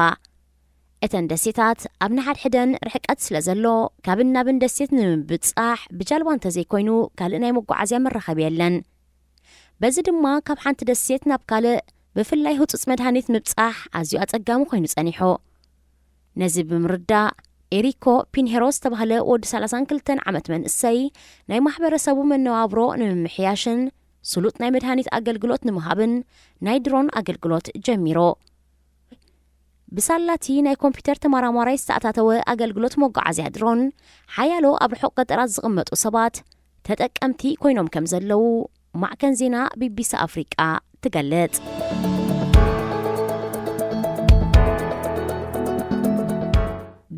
እተን ደሴታት ኣብ ንሓድሕደን ርሕቀት ስለ ዘሎ፣ ካብን ናብን ደሴት ንምብጻሕ ብጃልባ እንተዘይኮይኑ ካልእ ናይ መጓዓዝያ መራኸቢ የለን። በዚ ድማ ካብ ሓንቲ ደሴት ናብ ካልእ ብፍላይ ህጹጽ መድሃኒት ምብጻሕ ኣዝዩ ኣጸጋሚ ኮይኑ ጸኒሑ። ነዚ ብምርዳእ፣ ኤሪኮ ፒንሄሮ ዝተባህለ ወዲ ሰላሳን ክልተን ዓመት መንእሰይ፣ ናይ ማሕበረሰቡ መነባብሮ ንምምሕያሽን ስሉጥ ናይ መድሃኒት ኣገልግሎት ንምሃብን ናይ ድሮን ኣገልግሎት ጀሚሩ። ብሳላቲ ናይ ኮምፒውተር ተመራማራይ ዝተኣታተወ ኣገልግሎት መጓዓዝያ ድሮን፣ ሓያሎ ኣብ ርሑቕ ገጠራት ዝቕመጡ ሰባት ተጠቀምቲ ኮይኖም ከም ዘለዉ ማዕከን ዜና ቢቢሲ ኣፍሪቃ ትገልጽ።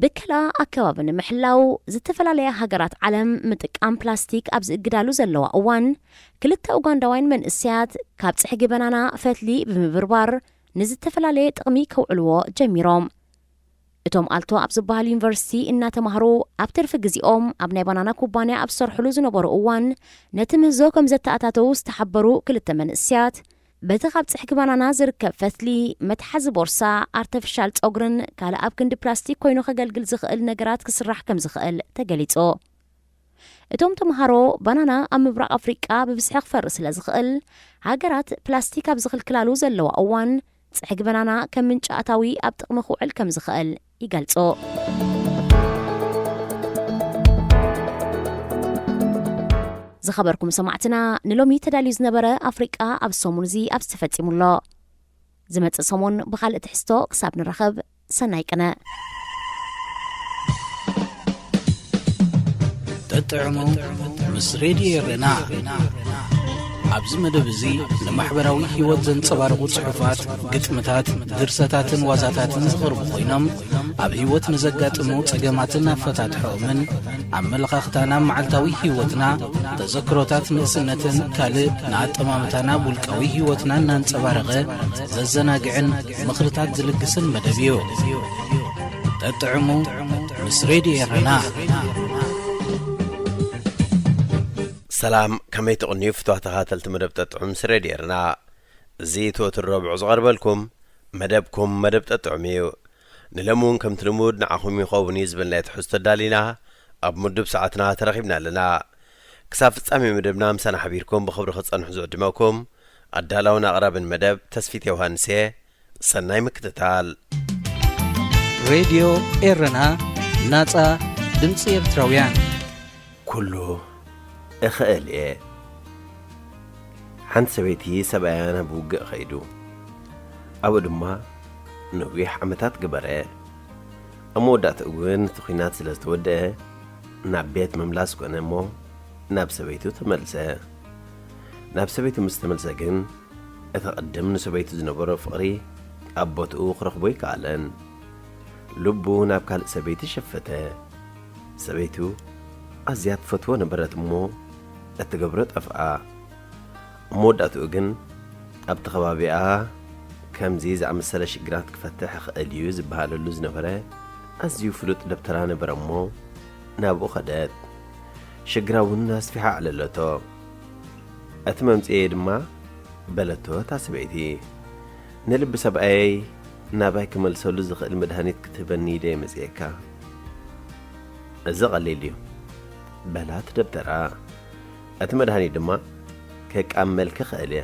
ብከላ ኣከባቢ ንምሕላው ዝተፈላለያ ሃገራት ዓለም ምጥቃም ፕላስቲክ ኣብ ዝእግዳሉ ዘለዋ እዋን፣ ክልተ ኡጋንዳውያን መንእሰያት ካብ ጽሕጊ በናና ፈትሊ ብምብርባር ንዝተፈላለየ ጥቕሚ ከውዕልዎ ጀሚሮም። እቶም ኣልቶ ኣብ ዝበሃል ዩኒቨርሲቲ እናተማህሩ ኣብ ትርፊ ግዜኦም ኣብ ናይ ባናና ኩባንያ ኣብ ዝሰርሕሉ ዝነበሩ እዋን ነቲ ምህዞ ከም ዘተኣታተዉ ዝተሓበሩ ክልተ መንእሰያት፣ በቲ ካብ ጽሕጊ ባናና ዝርከብ ፈትሊ፣ መትሓዚ ቦርሳ፣ ኣርተፊሻል ጸጉርን ካልእ ኣብ ክንዲ ፕላስቲክ ኮይኑ ከገልግል ዝኽእል ነገራት ክስራሕ ከም ዝኽእል ተገሊጹ። እቶም ተምሃሮ፣ ባናና ኣብ ምብራቕ ኣፍሪቃ ብብዝሒ ክፈሪ ስለ ዝኽእል፣ ሃገራት ፕላስቲክ ኣብ ዝኽልክላሉ ዘለዋ እዋን፣ ጽሕጊ ባናና ከም ምንጪ ኣታዊ ኣብ ጥቕሚ ክውዕል ከም ዝኽእል ይገልጹ። ዝኸበርኩም ሰማዕትና፣ ንሎሚ ተዳልዩ ዝነበረ ኣፍሪቃ ኣብ ሰሙን እዚ ኣብዚ ተፈጺሙ ኣሎ። ዝመጽእ ሰሙን ብኻልእ ትሕዝቶ ክሳብ ንራኸብ፣ ሰናይ ቅነ። ጠጥዕሙ ምስ ሬድዮ ኤረና። ኣብዚ መደብ እዚ ንማሕበራዊ ህይወት ዘንጸባርቑ ጽሑፋት፣ ግጥምታት፣ ድርሰታትን ዋዛታትን ዝቐርቡ ኮይኖም፣ ኣብ ህይወት ንዘጋጥሙ ጸገማትን ኣፈታትሖኦምን፣ ኣመለኻኽታና፣ መዓልታዊ ህይወትና፣ ተዘክሮታት ንእስነትን ካልእ ንኣጠማምታና ውልቃዊ ህይወትና እናንጸባረቐ ዘዘናግዕን ምኽርታት ዝልግስን መደብ እዩ። ጠጥዕሙ ምስ ሬድዮ ኤረና። ሰላም፣ ከመይ ትቕንዩ ፍቱዋት ተኸታተልቲ መደብ ጠጥዑም ምስ ሬድዮ ኤረና? እዚ እቲ ወትሩ ረቡዕ ዝቐርበልኩም መደብኩም መደብ ጠጥዑም እዩ። ንሎሚ እውን ከምቲ ልሙድ ንዓኹም ይኸውን እዩ ዝበልናዮ ትሕዝቶ ኣዳሊና ኣብ ምዱብ ሰዓትና ተረኺብና ኣለና። ክሳብ ፍጻሜ መደብና ምሳና ሓቢርኩም ብኽብሪ ክትጸንሑ ዝዕድመኩም ኣዳላውን ኣቕራብን መደብ ተስፊት ዮሃንስ እየ። ሰናይ ምክትታል። ሬድዮ ኤረና፣ ናጻ ድምጺ ኤርትራውያን። ኩሉ እኽእል እየ። ሓንቲ ሰበይቲ ሰብኣያ ናብ ውግእ ኸይዱ። ኣብኡ ድማ ነዊሕ ዓመታት ገበረ። ኣብ መወዳእትኡ ግን እቲ ኲናት ስለ ዝተወደአ ናብ ቤት ምምላስ ኮነ እሞ ናብ ሰበይቱ ተመልሰ። ናብ ሰበይቱ ምስ ተመልሰ ግን እቲ ቅድም ንሰበይቱ ዝነበሮ ፍቕሪ ኣብ ቦትኡ ክረኽቦ ኣይከኣለን። ልቡ ናብ ካልእ ሰበይቲ ሸፈተ። ሰበይቱ ኣዝያ ትፈትዎ ነበረት እሞ እትገብሮ ጠፍኣ። ኣብ መወዳእትኡ ግን ኣብቲ ከባቢኣ ከምዚ ዝኣመሰለ ሽግራት ክፈትሕ ይኽእል እዩ ዝበሃለሉ ዝነበረ ኣዝዩ ፍሉጥ ደብተራ ነበረ እሞ ናብኡ ኸደት። ሽግራ እውን ኣስፊሓ ኣዕለለቶ። እቲ መምጽኤ ድማ በለቶ እታ ሰበይቲ። ንልቢ ሰብኣየይ ናባይ ክመልሰሉ ዝኽእል መድሃኒት ክትህበኒ ኢለ እየ መጽኤካ። እዚ ቐሊል እዩ በላ እቲ ደብተራ። እቲ መድሃኒት ድማ ከቃመልኪ እኽእል እየ።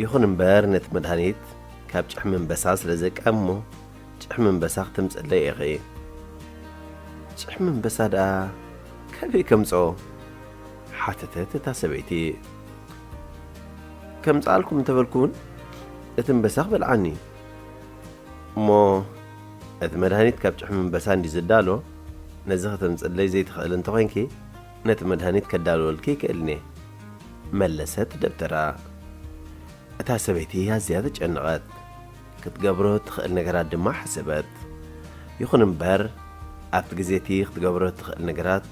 ይኹን እምበር ነቲ መድሃኒት ካብ ጭሕሚ ኣንበሳ ስለ ዘቃምሞ ጭሕሚ ኣንበሳ ክተምጽለይ ኢኺ። ጭሕሚ ኣንበሳ ደኣ ካበይ ከምጽኦ? ሓተተት እታ ሰበይቲ። ከምጽኣልኩም እንተበልኩ እውን እቲ ኣንበሳ ክበልዓኒ እዩ። እሞ እቲ መድሃኒት ካብ ጭሕሚ ኣንበሳ እንድዩ ዝዳሎ፣ ነዚ ከተምጽለይ ዘይትኽእሊ እንተኾይንኪ ነቲ መድሃኒት ከዳልወልኪ ኣይክእልን እየ። መለሰት ደብተራ። እታ ሰበይቲ ኣዝያ ተጨነቐት። ክትገብሮ እትኽእል ነገራት ድማ ሓሰበት። ይኹን እምበር ኣብቲ ግዜ እቲ ክትገብሮ እትኽእል ነገራት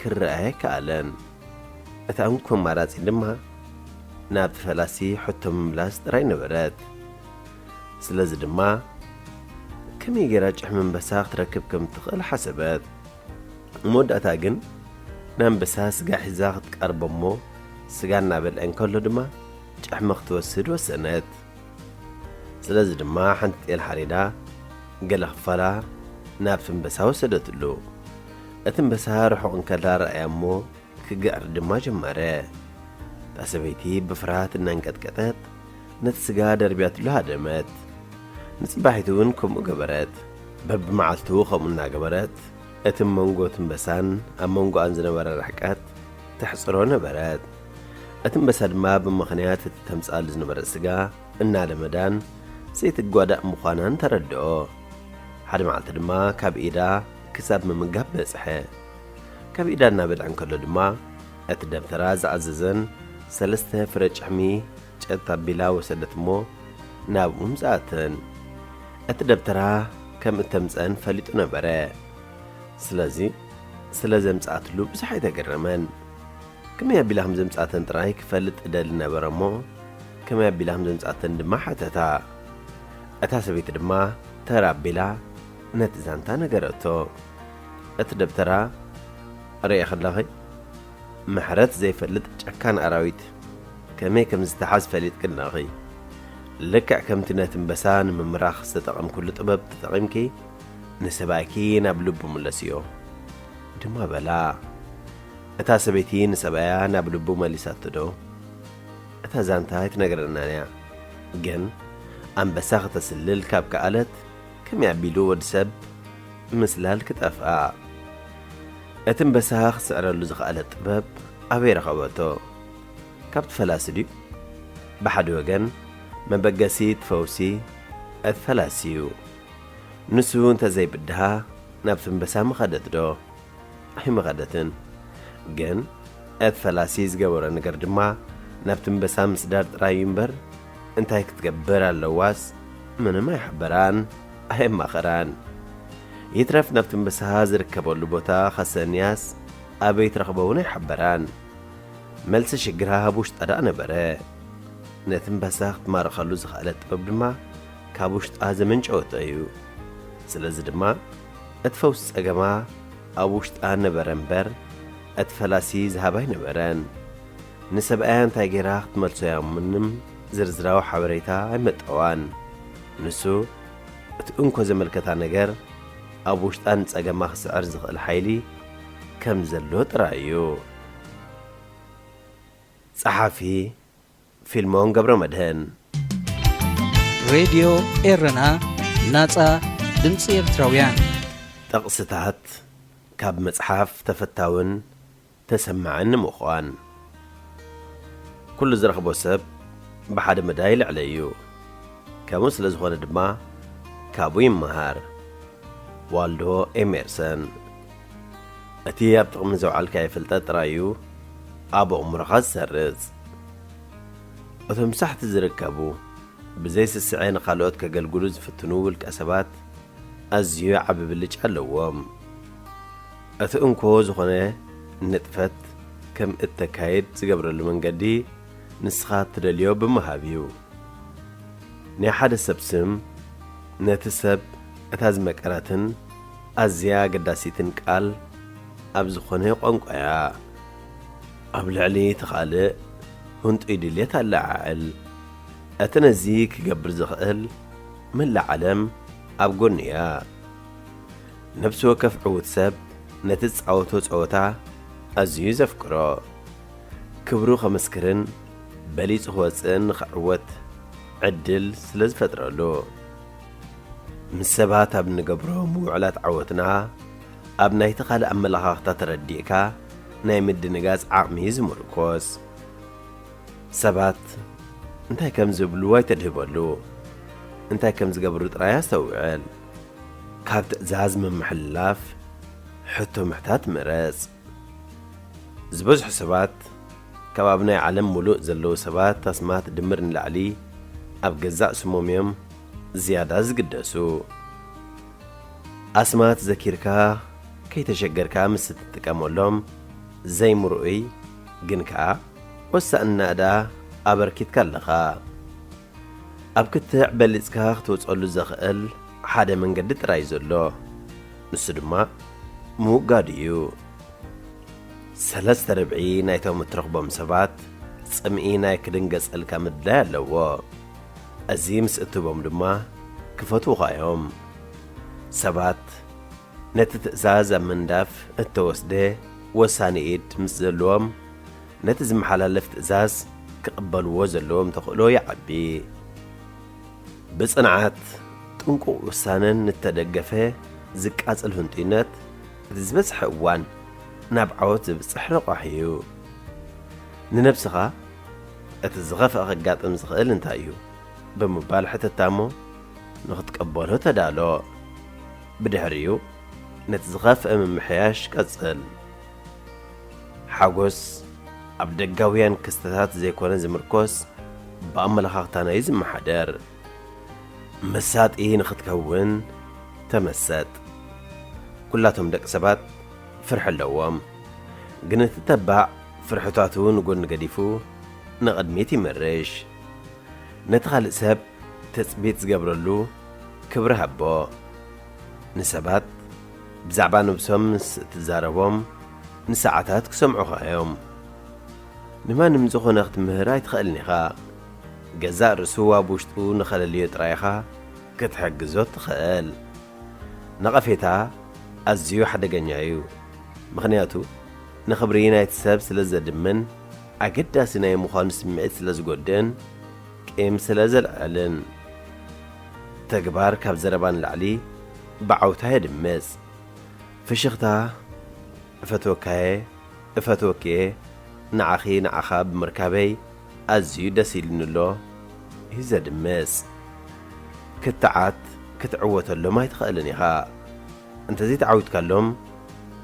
ክረኣያ ኣይከኣለን። እታ እንኮ ኣማራጺ ድማ ናብቲ ፈላሲ ሕቶ ምምላስ ጥራይ ነበረት። ስለዚ ድማ ከመይ ገይራ ጭሕሚ ኣንበሳ ክትረክብ ከም እትኽእል ሓሰበት። መወዳእታ ግን ንኣንበሳ ስጋ ሒዛ ክትቀርቦ እሞ ስጋ እናበልዐ እንከሎ ድማ ጭሕሚ ክትወስድ ወሰነት። ስለዚ ድማ ሓንቲ ጤል ሓሪዳ ገለ ክፋላ ናብቲ ኣንበሳ ወሰደትሉ። እቲ ኣንበሳ ርሑቕ እንከላ ረኣያ እሞ ክግዕር ድማ ጀመረ። እታ ሰበይቲ ብፍርሃት እናንቀጥቀጠት ነቲ ስጋ ደርብያትሉ ሃደመት። ንጽባሒቱ እውን ከምኡ ገበረት። በብመዓልቱ ከምኡ እናገበረት እቲ መንጎ እቲ ኣንበሳን ኣብ መንጎኣን ዝነበረ ርሕቀት ተሕጽሮ ነበረት። እቲ ኣንበሳ ድማ ብምኽንያት እቲ ተምጽኣሉ ዝነበረ ስጋ እናለመዳን ዘይትጓዳእ ምዃናን ተረድኦ። ሓደ መዓልቲ ድማ ካብ ኢዳ ክሳብ ምምጋብ በጽሐ። ካብ ኢዳ እናበልዐ እንከሎ ድማ እቲ ደብተራ ዝኣዘዘን ሰለስተ ፍረ ጭሕሚ ጨጥ ኣቢላ ወሰደት እሞ ናብኡ ኣምጽኣተን። እቲ ደብተራ ከም እተምጽአን ፈሊጡ ነበረ። ስለዚ ስለ ዘምጽኣትሉ ብዙሕ ኣይተገረመን። ከመይ ኣቢላ ከም ዘምጽኣተን ጥራይ ክፈልጥ እደሊ ነበረ እሞ ከመይ ኣቢላ ከም ዘምጽኣተን ድማ ሓተታ። እታ ሰበይቲ ድማ ተር ኣቢላ ነቲ ዛንታ ነገረቶ። እቲ ደብተራ ርእኺ ኣለኺ፣ ምሕረት ዘይፈልጥ ጨካን ኣራዊት ከመይ ከም ዝተሓዝ ፈሊጥኪ ኣለኺ። ልክዕ ከምቲ ነቲ እምበሳ ንምምራኽ ዝተጠቐምክሉ ጥበብ ተጠቒምኪ ንሰብኣይኪ ናብ ልቡ ምለስዮ ድማ በላ። እታ ሰበይቲ ንሰብኣያ ናብ ልቡ መሊሳቶ ዶ? እታ ዛንታ ኣይትነግረናን እያ። ግን ኣንበሳ ከተስልል ካብ ከኣለት ከመይ ኣቢሉ ወዲ ሰብ ምስላል ክጠፍኣ? እቲ ኣንበሳ ክስዕረሉ ዝኸኣለ ጥበብ ኣበይ ረኸበቶ? ካብቲ ፈላሲ ድዩ? ብሓደ ወገን መበገሲ እቲ ፈውሲ እቲ ፈላሲ እዩ። ንሱ እንተዘይብድሃ ናብቲ ኣንበሳ ምኸደት ዶ? ኣይምኸደትን። ግን እቲ ፈላሲ ዝገበሮ ነገር ድማ ናብቲ ኣንበሳ ምስዳድ ጥራይ እዩ እምበር እንታይ ክትገብር ኣለዋስ ምንም ኣይሓበራን ኣየማኸራን። ይትረፍ ናብቲ ኣንበሳ ዝርከበሉ ቦታ ኸሰንያስ ኣበይ ትረኽቦ እውን ኣይሓበራን። መልሲ ሽግራ ኣብ ውሽጣ ደኣ ነበረ። ነቲ ኣንበሳ ክትማርኸሉ ዝኸኣለት ጥበብ ድማ ካብ ውሽጣ ዘመንጨወቶ እዩ። ስለዚ ድማ እቲ ፈውሲ ጸገማ ኣብ ውሽጣ ነበረ እምበር እቲ ፈላሲ ዝሃባ ኣይነበረን። ንሰብኣያ እንታይ ገይራ ክትመልሶ እያ ምንም ዝርዝራዊ ሓበሬታ ኣይመጠዋን። ንሱ እቲ እንኮ ዘመልከታ ነገር ኣብ ውሽጣ ንጸገማ ክስዕር ዝኽእል ሓይሊ ከም ዘሎ ጥራይ እዩ። ጸሓፊ ፊልሞን ገብረመድህን። ሬድዮ ኤረና፣ ናጻ ድምጺ ኤርትራውያን። ጥቕስታት ካብ መጽሓፍ ተፈታውን ተሰማዕን ንምዃን። ኩሉ ዝረኽቦ ሰብ ብሓደ መዳይ ይልዕሎ እዩ። ከምኡ ስለ ዝኾነ ድማ ካብኡ ይመሃር። ዋልዶ ኤሜርሰን። እቲ ኣብ ጥቕሚ ዘውዓልካዮ ፍልጠት ጥራይ እዩ ኣብ ኣእምሮኻ ዝሰርጽ። እቶም ሳሕቲ ዝርከቡ፣ ብዘይ ስስዐ ንኻልኦት ከገልግሉ ዝፍትኑ ውልቀ ሰባት ኣዝዩ ዓቢ ብልጫ ኣለዎም። እቲ እንኮ ዝኾነ ንጥፈት ከም እተካይድ ዝገብረሉ መንገዲ ንስኻ እትደልዮ ብምሃብ እዩ። ናይ ሓደ ሰብ ስም ነቲ ሰብ እታ ዝመቀረትን ኣዝያ ኣገዳሲትን ቃል ኣብ ዝኾነ ቋንቋ እያ። ኣብ ልዕሊ እቲ ካልእ ህንጡይ ድሌት ኣለዓዕል። እቲ ነዚ ክገብር ዝኽእል መላእ ዓለም ኣብ ጎኑ እያ። ነፍሲ ወከፍ ዕዉት ሰብ ነቲ ዝጻወቶ ጸወታ ኣዝዩ ዘፍቅሮ። ክብሩ ከመስክርን በሊጹ ክወጽእን ንኽዕወት ዕድል ስለ ዝፈጥረሉ። ምስ ሰባት ኣብ እንገብሮ ምውዕላት ዓወትና ኣብ ናይቲ ካልእ ኣመለኻኽታ ተረዲእካ ናይ ምድንጋጽ ዓቕሚ እዩ ዝምርኮስ። ሰባት እንታይ ከም ዝብሉ ኣይተድህበሉ። እንታይ ከም ዝገብሩ ጥራይ ኣስተውዕል። ካብ ትእዛዝ ምምሕልላፍ ሕቶ ምሕታት ምረጽ። ዝበዝሑ ሰባት ካብ ኣብ ናይ ዓለም ምሉእ ዘለዉ ሰባት ኣስማት ድምር ንላዕሊ ኣብ ገዛእ ስሞም እዮም ዝያዳ ዝግደሱ። ኣስማት ዘኪርካ ከይተሸገርካ ምስ እትጥቀመሎም ዘይምርኡይ ግን ከኣ ወሳኒ ናእዳ ኣበርኪትካ ኣለኻ። ኣብ ክትዕ በሊጽካ ክትወጸሉ ዘኽእል ሓደ መንገዲ ጥራይ ዘሎ፣ ንሱ ድማ ምውጋዱ እዩ። ሰለስተ ርብዒ ናይቶም እትረኽቦም ሰባት ጽምኢ ናይ ክድንገጸልካ ምድላይ ኣለዎ። እዚ ምስ እትህቦም ድማ ክፈትዉኻ እዮም። ሰባት ነቲ ትእዛዝ ኣብ ምንዳፍ እተወስደ ወሳኒ ኢድ ምስ ዘለዎም፣ ነቲ ዝመሓላለፍ ትእዛዝ ክቕበልዎ ዘለዎም ተኽእሎ ይዓቢ። ብጽንዓት፣ ጥንቁቕ ውሳነን እተደገፈ ዝቃጸል ህንጡይነት፣ እቲ ዝበዝሐ እዋን ናብ ዓወት ዘብጽሕ ረቋሒ እዩ። ንነብስኻ፣ "እቲ ዝኸፍአ ከጋጥም ዝኽእል እንታይ እዩ?" ብምባል ሕተታ እሞ፣ ንኽትቀበሎ ተዳሎ። ብድሕሪኡ፣ ነቲ ዝኸፍአ ምምሕያሽ ቀጽል። ሓጎስ ኣብ ደጋውያን ክስተታት ዘይኮነ ዝምርኮስ፣ ብኣመለኻኽታና እዩ ዝመሓደር። መሳጢ ንኽትከውን ተመሰጥ። ኩላቶም ደቂ ሰባት ፍርሒ ኣለዎም። ግን እቲ ተባዕ ፍርሕታቱ ንጎኒ ገዲፉ ንቕድሚት ይምርሽ። ነቲ ካልእ ሰብ ትጽቢት ዝገብረሉ ክብሪ ሃቦ። ንሰባት ብዛዕባ ነብሶም ምስ እትዛረቦም ንሰዓታት ክሰምዑኻ እዮም። ንማንም ዝኾነ ክትምህር ኣይትኽእልን ኢኻ። ገዛእ ርእሱ ኣብ ውሽጡ ንኸለልዮ ጥራይ ኢኻ ክትሕግዞ ትኽእል። ነቐፌታ ኣዝዩ ሓደገኛ እዩ። ምኽንያቱ ንኽብሪ ናይቲ ሰብ ስለ ዘድምን ኣገዳሲ ናይ ምዃኑ ስምዒት ስለ ዝጎድእን ቂም ስለ ዘልዕልን። ተግባር ካብ ዘረባ ንላዕሊ ብዓውታ የድምጽ። ፍሽኽታ፣ "እፈትወካየ፣ እፈትወክየ፣ ንዓኺ ንዓኻ ብምርካበይ ኣዝዩ ደስ ኢሉኒ ኣሎ" እዩ ዘድምጽ። ክትዓት ክትዕወተሎም ኣይትኽእልን ኢኻ። እንተዘይተዓዊትካሎም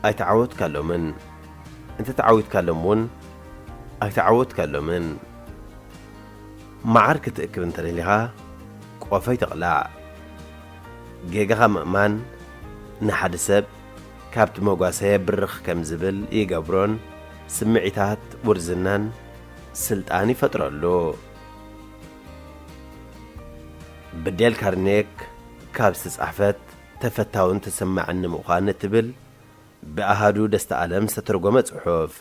ኣይተዓወትካሎምን። እንተተዓዊትካሎም እውን ኣይተዓወትካሎምን። መዓር ክትእክብ እንተደሊኻ ቆፎ ኣይትቕላዕ። ጌጋኻ ምእማን ንሓደ ሰብ ካብቲ መጓሰ ብርኽ ከም ዝብል ይገብሮን ስምዒታት ውርዝናን ስልጣን ይፈጥረሉ። ብዴል ካርኔክ ካብ ዝተጻሕፈት ተፈታውን ተሰማዕን ንምዃን እትብል ብኣሃዱ ደስታ ኣለም ዝተተርጎመ ጽሑፍ።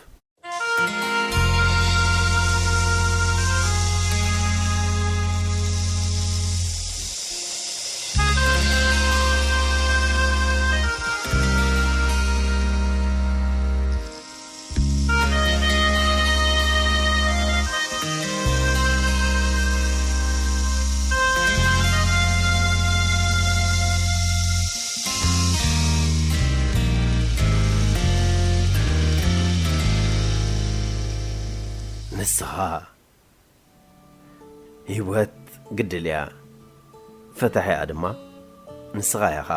ንስኻ ህይወት ግድል እያ፣ ፈታሒኣ ድማ ንስኻ ኢኻ።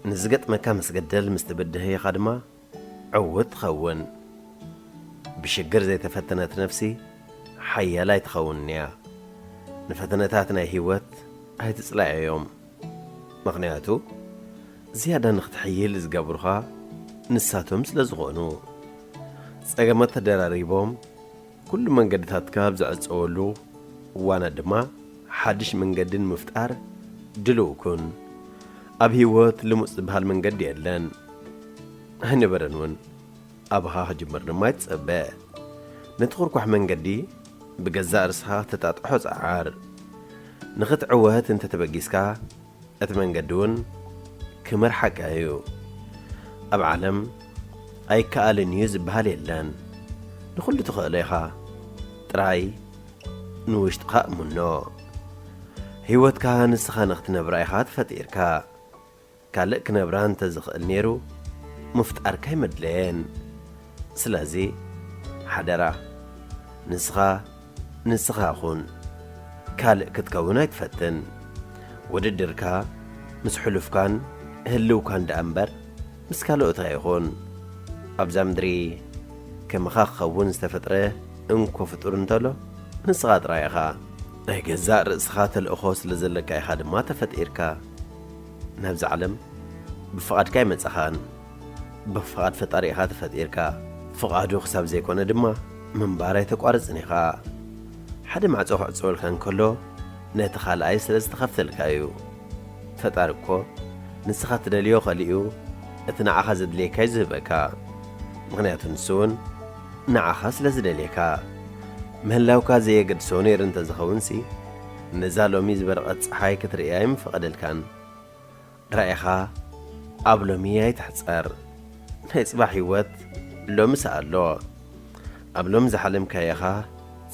ንዝገጥመካ መስገደል ምስ ትብድህ ኢኻ ድማ ዕውት ትኸውን። ብሽግር ዘይተፈተነት ነፍሲ ሓያል ኣይትኸውንን እያ። ንፈተነታት ናይ ህይወት ኣይትጽላየዮም። ምኽንያቱ ዝያዳ ንኽትሕይል ዝገብሩኻ ንሳቶም ስለ ዝኾኑ። ጸገማት ተደራሪቦም ኩሉ መንገድታትካ ኣብ ዝዕጸወሉ እዋናት ድማ ሓድሽ መንገዲ ንምፍጣር ድሉው ኩን። ኣብ ህይወት ልሙጽ ዝበሃል መንገዲ የለን። ኣይነበረን እውን። ኣባኻ ክጅምር ድማ ኣይትጸበ። ነቲ ኩርኳሕ መንገዲ ብገዛእ ርእስኻ ክተጣጥሖ ጸዓር። ንኽትዕወት እንተ ተበጊስካ፣ እቲ መንገዲ እውን ክመርሓካ እዩ። ኣብ ዓለም ኣይከኣልን እዩ ዝበሃል የለን። ንኹሉ ትኽእሎ ኢኻ። ጥራይ ንውሽጥኻ እምኖ። ህይወትካ ንስኻ ንኽትነብራ ኢኻ ተፈጢርካ። ካልእ ክነብራ እንተ ዝኽእል ነይሩ፣ ምፍጣርካ ኣይመድለየን። ስለዚ፣ ሓደራ፣ ንስኻ፣ ንስኻ ኩን። ካልእ ክትከውን ኣይትፈትን። ውድድርካ ምስ ሕሉፍካን ህልውካን ደኣ እምበር፣ ምስ ካልኦት ኣይኹን። ኣብዛ ምድሪ ከማኻ ክኸውን ዝተፈጥረ እንኮ ፍጡር እንተሎ፣ ንስኻ ጥራይ ኢኻ። ናይ ገዛእ ርእስኻ ተልእኾ ስለ ዘለካ ኢኻ ድማ ተፈጢርካ። ናብዛ ዓለም ብፍቓድካ ኣይመጻኻን። ብፍቓድ ፈጣሪ ኢኻ ተፈጢርካ። ፍቓዱ ክሳብ ዘይኮነ ድማ ምንባር ኣይተቋርጽን ኢኻ። ሓደ ማዕጾ ክዕጸወልካ እንከሎ፣ ነቲ ካልኣይ ስለ ዝተኸፍተልካ እዩ። ፈጣሪ እኮ ንስኻ ትደልዮ ከሊኡ፣ እቲ ንዓኻ ዘድልየካ እዩ ዝህበካ። ምኽንያቱ ንሱ እውን ንዓኻ ስለ ዝደልየካ። ምህላውካ ዘየገድሶ ነይሩ እንተ ዝኸውንሲ፣ ነዛ ሎሚ ዝበረቐት ጸሓይ ክትርእያ ኣይምፈቐደልካን። ራኢኻ ኣብ ሎሚ ኣይትሕጸር። ናይ ጽባሕ ህይወት ሎምስ ኣሎ። ኣብ ሎሚ ዝሓለምካዮ ኢኻ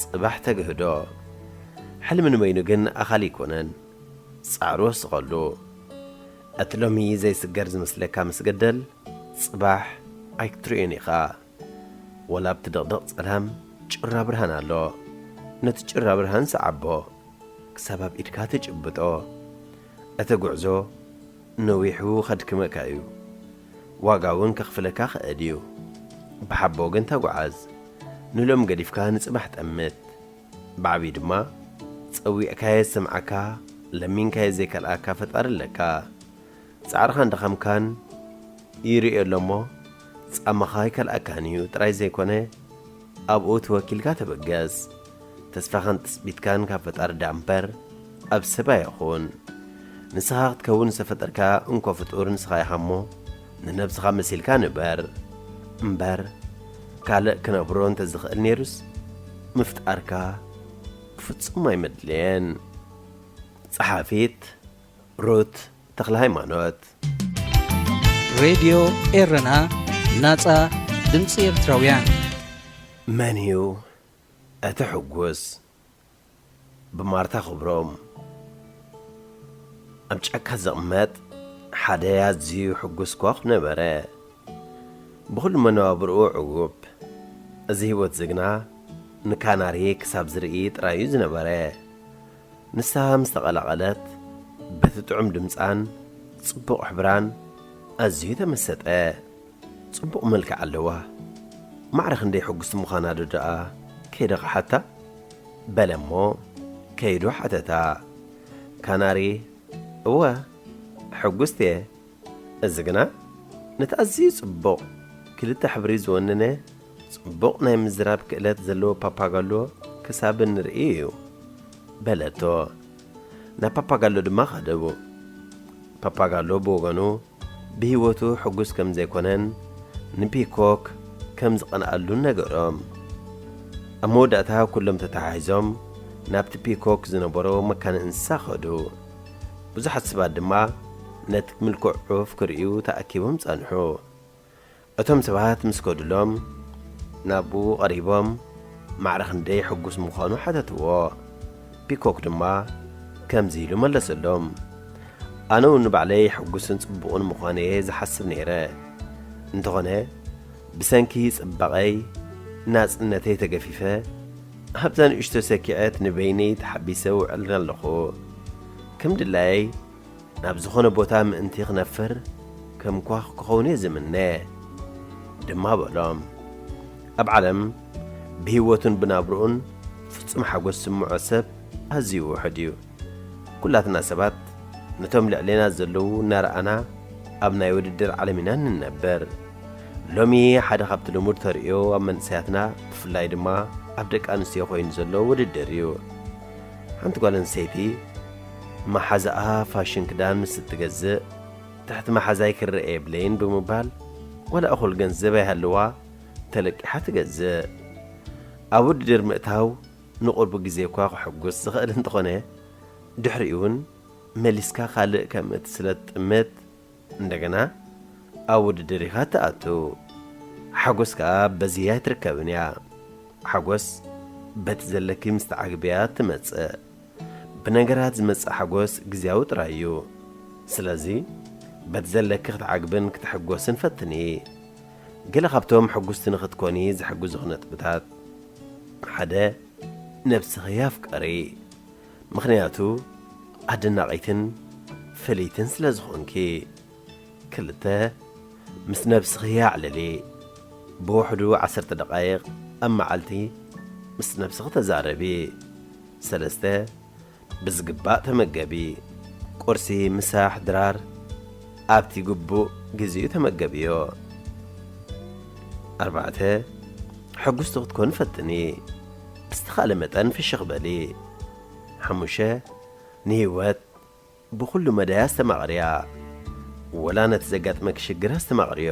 ጽባሕ ተግህዶ። ሕልሚ ንበይኑ ግን ኣኻሊ ኣይኮነን። ጻዕሪ ወስኸሉ። እቲ ሎሚ ዘይስገር ዝመስለካ ምስ ገደል፣ ጽባሕ ኣይክትርእዮን ኢኻ። ወላ ኣብቲ ድቕድቕ ጸላም ጭራ ብርሃን ኣሎ። ነቲ ጭራ ብርሃን ሰዓቦ፣ ክሳብ ኣብ ኢድካ ትጭብጦ። እቲ ጉዕዞ ነዊሑ ከድክመካ እዩ። ዋጋ እውን ከኽፍለካ ክእል እዩ። ብሓቦ ግን ተጓዓዝ። ንሎም ገዲፍካ ንጽባሕ ጠምት። ብዓብዩ ድማ፣ ጸዊዕካዮ ዝሰምዓካ፣ ለሚንካዮ ዘይከልኣካ ፈጣሪ ኣለካ። ጻዕርኻን ድኻምካን ይርእዮ ኣሎ እሞ፣ ጻማኻ ኣይከልኣካን እዩ ጥራይ ዘይኮነ፣ ኣብኡ ተወኪልካ ተበገስ። ተስፋኻን ትጽቢትካን ካብ ፈጣሪ ደኣ እምበር፣ ኣብ ሰብ ኣይኹን። ንስኻ ክትከውን ዝተፈጠርካ እንኮ ፍጡር ንስኻ ኢኻ እሞ፣ ንነብስኻ መሲልካ ንበር። እምበር፣ ካልእ ክነብሮ እንተ ዝኽእል ነይሩስ፣ ምፍጣርካ ብፍጹም ኣይመድለየን። ጸሓፊት ሩት ተኽለ ሃይማኖት። ሬድዮ ኤረና፣ ናጻ ድምጺ ኤርትራውያን። መን እዩ እቲ ሕጉስ? ብማርታ ክብሮም። ኣብ ጫካ ዝቕመጥ ሓደ ኣዝዩ ሕጉስ ኳኽ ነበረ። ብኹሉ መነባብርኡ ዕዉብ። እዚ ህይወት ዝግና ንካናሪ ክሳብ ዝርኢ ጥራይ እዩ ዝነበረ። ንሳ ምስ ተቐላቐለት፣ በቲ ጥዑም ድምጻን ጽቡቕ ሕብራን ኣዝዩ ተመሰጠ። ጽቡቕ መልክዕ ኣለዋ። ማዕረ ክንደይ ሕጉስቲ ምዃና ዶ ደኣ ከይደ ክሓታ? በለ እሞ ከይዱ ሓተታ። ካናሪ፣ እወ፣ ሕጉስቲ እየ። እዚ ግና ነቲ ኣዝዩ ጽቡቕ ክልተ ሕብሪ ዝወነነ ጽቡቕ ናይ ምዝራብ ክእለት ዘለዎ ፓፓጋሎ ክሳብ እንርኢ እዩ፣ በለቶ። ናብ ፓፓጋሎ ድማ ከደቡ። ፓፓጋሎ ብወገኑ ብህይወቱ ሕጉስ ከም ዘይኮነን ንፒኮክ ከም ዝቐንኣሉን ነገሮም። ኣብ መወዳእታ ኩሎም ተተሓሒዞም ናብቲ ፒኮክ ዝነበሮ መካነ እንስሳ ከዱ። ብዙሓት ሰባት ድማ ነቲ ምልኩዕ ዑፍ ክርእዩ ተኣኪቦም ጸንሑ። እቶም ሰባት ምስ ከዱሎም ናብኡ ቀሪቦም ማዕረ ክንደይ ሕጉስ ምዃኑ ሓተትዎ። ፒኮክ ድማ ከምዚ ኢሉ መለሰሎም፣ ኣነ እውን ንባዕለይ ሕጉስን ጽቡቕን ምዃነየ ዝሓስብ ነይረ። እንተኾነ ብሰንኪ ጽባቐይ ናጽነተይ ተገፊፈ ኣብዛ ንእሽቶ ሰኪዐት ንበይነይ ተሓቢሰ ውዕል ኣለኹ። ከም ድላየይ ናብ ዝኾነ ቦታ ምእንቲ ክነፍር ከም ኳኽ ክኸውን እየ ዝምነ ድማ በሎም። ኣብ ዓለም ብህይወቱን ብናብርኡን ፍጹም ሓጎስ ዝስምዖ ሰብ ኣዝዩ ውሑድ እዩ። ኩላትና ሰባት ነቶም ልዕሌና ዘለዉ እናረኣና ኣብ ናይ ውድድር ዓለም ኢና እንነብር። ሎሚ ሓደ ካብቲ ልሙድ ተርእዮ ኣብ መንእሰያትና ብፍላይ ድማ ኣብ ደቂ ኣንስትዮ ኮይኑ ዘሎ ውድድር እዩ። ሓንቲ ጓል ኣንስተይቲ መሓዛኣ ፋሽን ክዳን ምስ እትገዝእ ትሕቲ መሓዛይ ክረአ የብለይን ብምባል ዋላ እኹል ገንዘብ ኣይሃልዋ ተለቂሓ ትገዝእ። ኣብ ውድድር ምእታው ንቁርብ ግዜ እኳ ክሕጉስ ዝኽእል እንተኾነ ድሕሪኡ እውን መሊስካ ካልእ ከም እትስለ ትጥምት እንደገና ኣብ ውድድር ኢኻ ትኣቱ። ሓጎስ ከኣ በዚ ኣይትርከብን እያ። ሓጎስ በቲ ዘለኪ ምስ ተዓግብያ ትመጽእ። ብነገራት ዝመጽእ ሓጎስ ግዜያዊ ጥራይ እዩ። ስለዚ በቲ ዘለኪ ክትዓግብን ክትሕጎስን ፈትኒ። ገለ ካብቶም ሕጉስቲ ንኽትኮኒ ዝሕግዙኺ ነጥብታት፣ ሓደ፣ ነብስኺ ኣፍቅሪ። ምኽንያቱ ኣደናቒትን ፍልይትን ስለ ዝኾንኪ። ክልተ፣ ምስ ነብስኺ ኣዕልሊ። ብውሕዱ ዓሰርተ ደቓይቕ ኣብ መዓልቲ ምስ ነብስኺ ተዛረቢ። ሰለስተ፣ ብዝግባእ ተመገቢ። ቁርሲ፣ ምሳሕ፣ ድራር ኣብቲ ግቡእ ግዜኡ ተመገብዮ። ኣርባዕተ፣ ሕጉስቲ ክትኮኒ ፈትኒ። ብዝተኻእለ መጠን ፍሽኽ በሊ። ሓሙሽተ፣ ንህይወት ብኹሉ መዳይ ኣስተማቕርያ። ወላ ነቲ ዘጋጥመኪ ሽግር ኣስተማቕርዮ።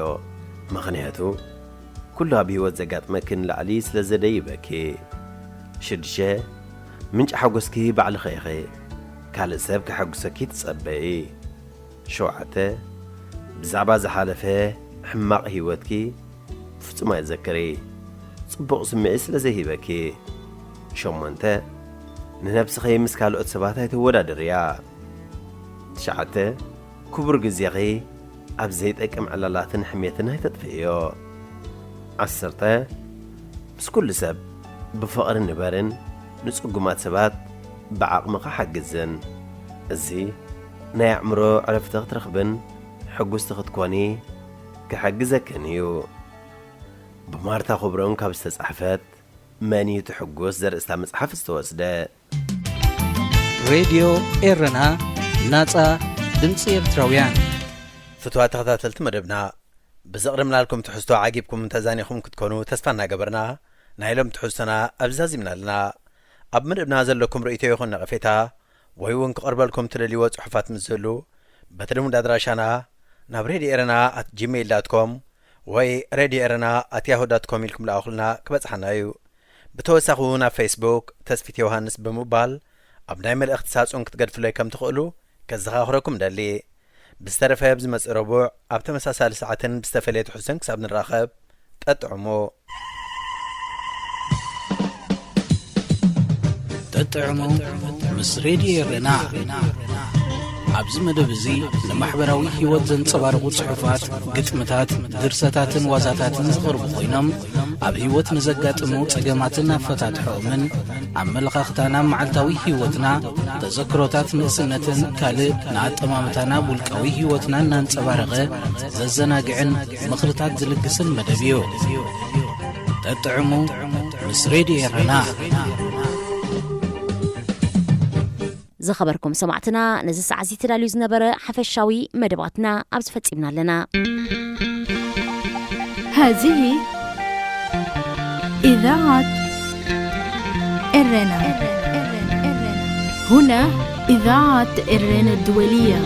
ምኽንያቱ ኩሉ ኣብ ህይወት ዘጋጥመኪ ንላዕሊ ስለ ዘደይበኪ። ሽዱሽተ፣ ምንጪ ሓጎስኪ ባዕልኺ ኢኺ። ካልእ ሰብ ከሐጉሰኪ ትጸበዪ። ሸውዓተ፣ ብዛዕባ ዝሓለፈ ሕማቕ ህይወትኪ ፍጹም ኣይትዘክሪ። ጽቡቕ ስምዒት ስለ ዘይሂበኪ። ሸሞንተ፣ ንነብስኺ ምስ ካልኦት ሰባት ኣይተወዳድርያ። ትሽዓተ፣ ክቡር ግዜኺ ኣብ ዘይጠቅም ዕላላትን ሕሜትን ኣይተጥፍእዮ። ዓሰርተ፣ ምስ ኩሉ ሰብ ብፍቕሪ ንበርን ንጽጉማት ሰባት ብዓቕምኻ ሓግዝን። እዚ ናይ ኣዕምሮ ዕረፍቲ ክትረኽብን ሕጉስቲ ክትኮኒ ክሕግዘክን እዩ። ብማርታ ክብሮም ካብ ዝተጻሕፈት መን እዩ ትሕጉስ ዘርእስታ መጽሓፍ ዝተወስደ። ሬድዮ ኤረና፣ ናጻ ድምጺ ኤርትራውያን። ፍትዋት ተኸታተልቲ መደብና፣ ብዘቕረብናልኩም ትሕዝቶ ዓጊብኩም ተዛኒኹም ክትኮኑ ተስፋ እናገበርና፣ ናይ ሎም ትሕዝቶና ኣብዚ ዛዚምና ኣለና። ኣብ መደብና ዘለኩም ርእይቶ ይኹን ነቐፌታ፣ ወይ እውን ክቐርበልኩም ትደልይዎ ጽሑፋት ምስ ዝህሉ፣ በቲ ልሙድ ኣድራሻና ናብ ሬድዮ ኤረና ኣት ጂሜይል ዳት ኮም ወይ ሬድዮ ኤረና ኣት ያሁ ዳት ኮም ኢልኩም ለኣኹልና ክበጽሓና እዩ። ብተወሳኺ እውን ኣብ ፌስቡክ ተስፊት ዮሃንስ ብምባል ኣብ ናይ መልእኽቲ ሳጹን ክትገድፍለይ ከም ትኽእሉ ከዘኻኽረኩም ደሊ። ብዝተረፈ ኣብ ዝመጽእ ረቡዕ ኣብ ተመሳሳሊ ሰዓትን ብዝተፈለየ ትሕዝቶን ክሳብ ንራኸብ፣ ጠጥዕሙ። ጠጥዕሙ ምስ ሬድዮ ኤረና። ኣብዚ መደብ እዚ ንማሕበራዊ ህይወት ዘንጸባርቑ ጽሑፋት፣ ግጥምታት፣ ድርሰታትን ዋዛታትን ዝቐርቡ ኮይኖም፣ ኣብ ህይወት ንዘጋጥሙ ጸገማትን ኣፈታትሖኦምን፣ ኣመለኻኽታና ኣብ መዓልታዊ ህይወትና፣ ተዘክሮታት ንእስነትን ካልእ ንኣጠማምታና ኣብ ውልቃዊ ህይወትና እናንጸባረቐ ዘዘናግዕን ምኽርታት ዝልግስን መደብ እዩ። ጠጥዕሙ ምስ ሬድዮ ኤረና። ዝኸበርኩም ሰማዕትና፣ ነዚ ሰዓት እዚ ተዳልዩ ዝነበረ ሓፈሻዊ መደባትና ኣብዚ ፈጺምና ኣለና። هذه إذاعة إرنا. هنا إذاعة إرنا الدولية.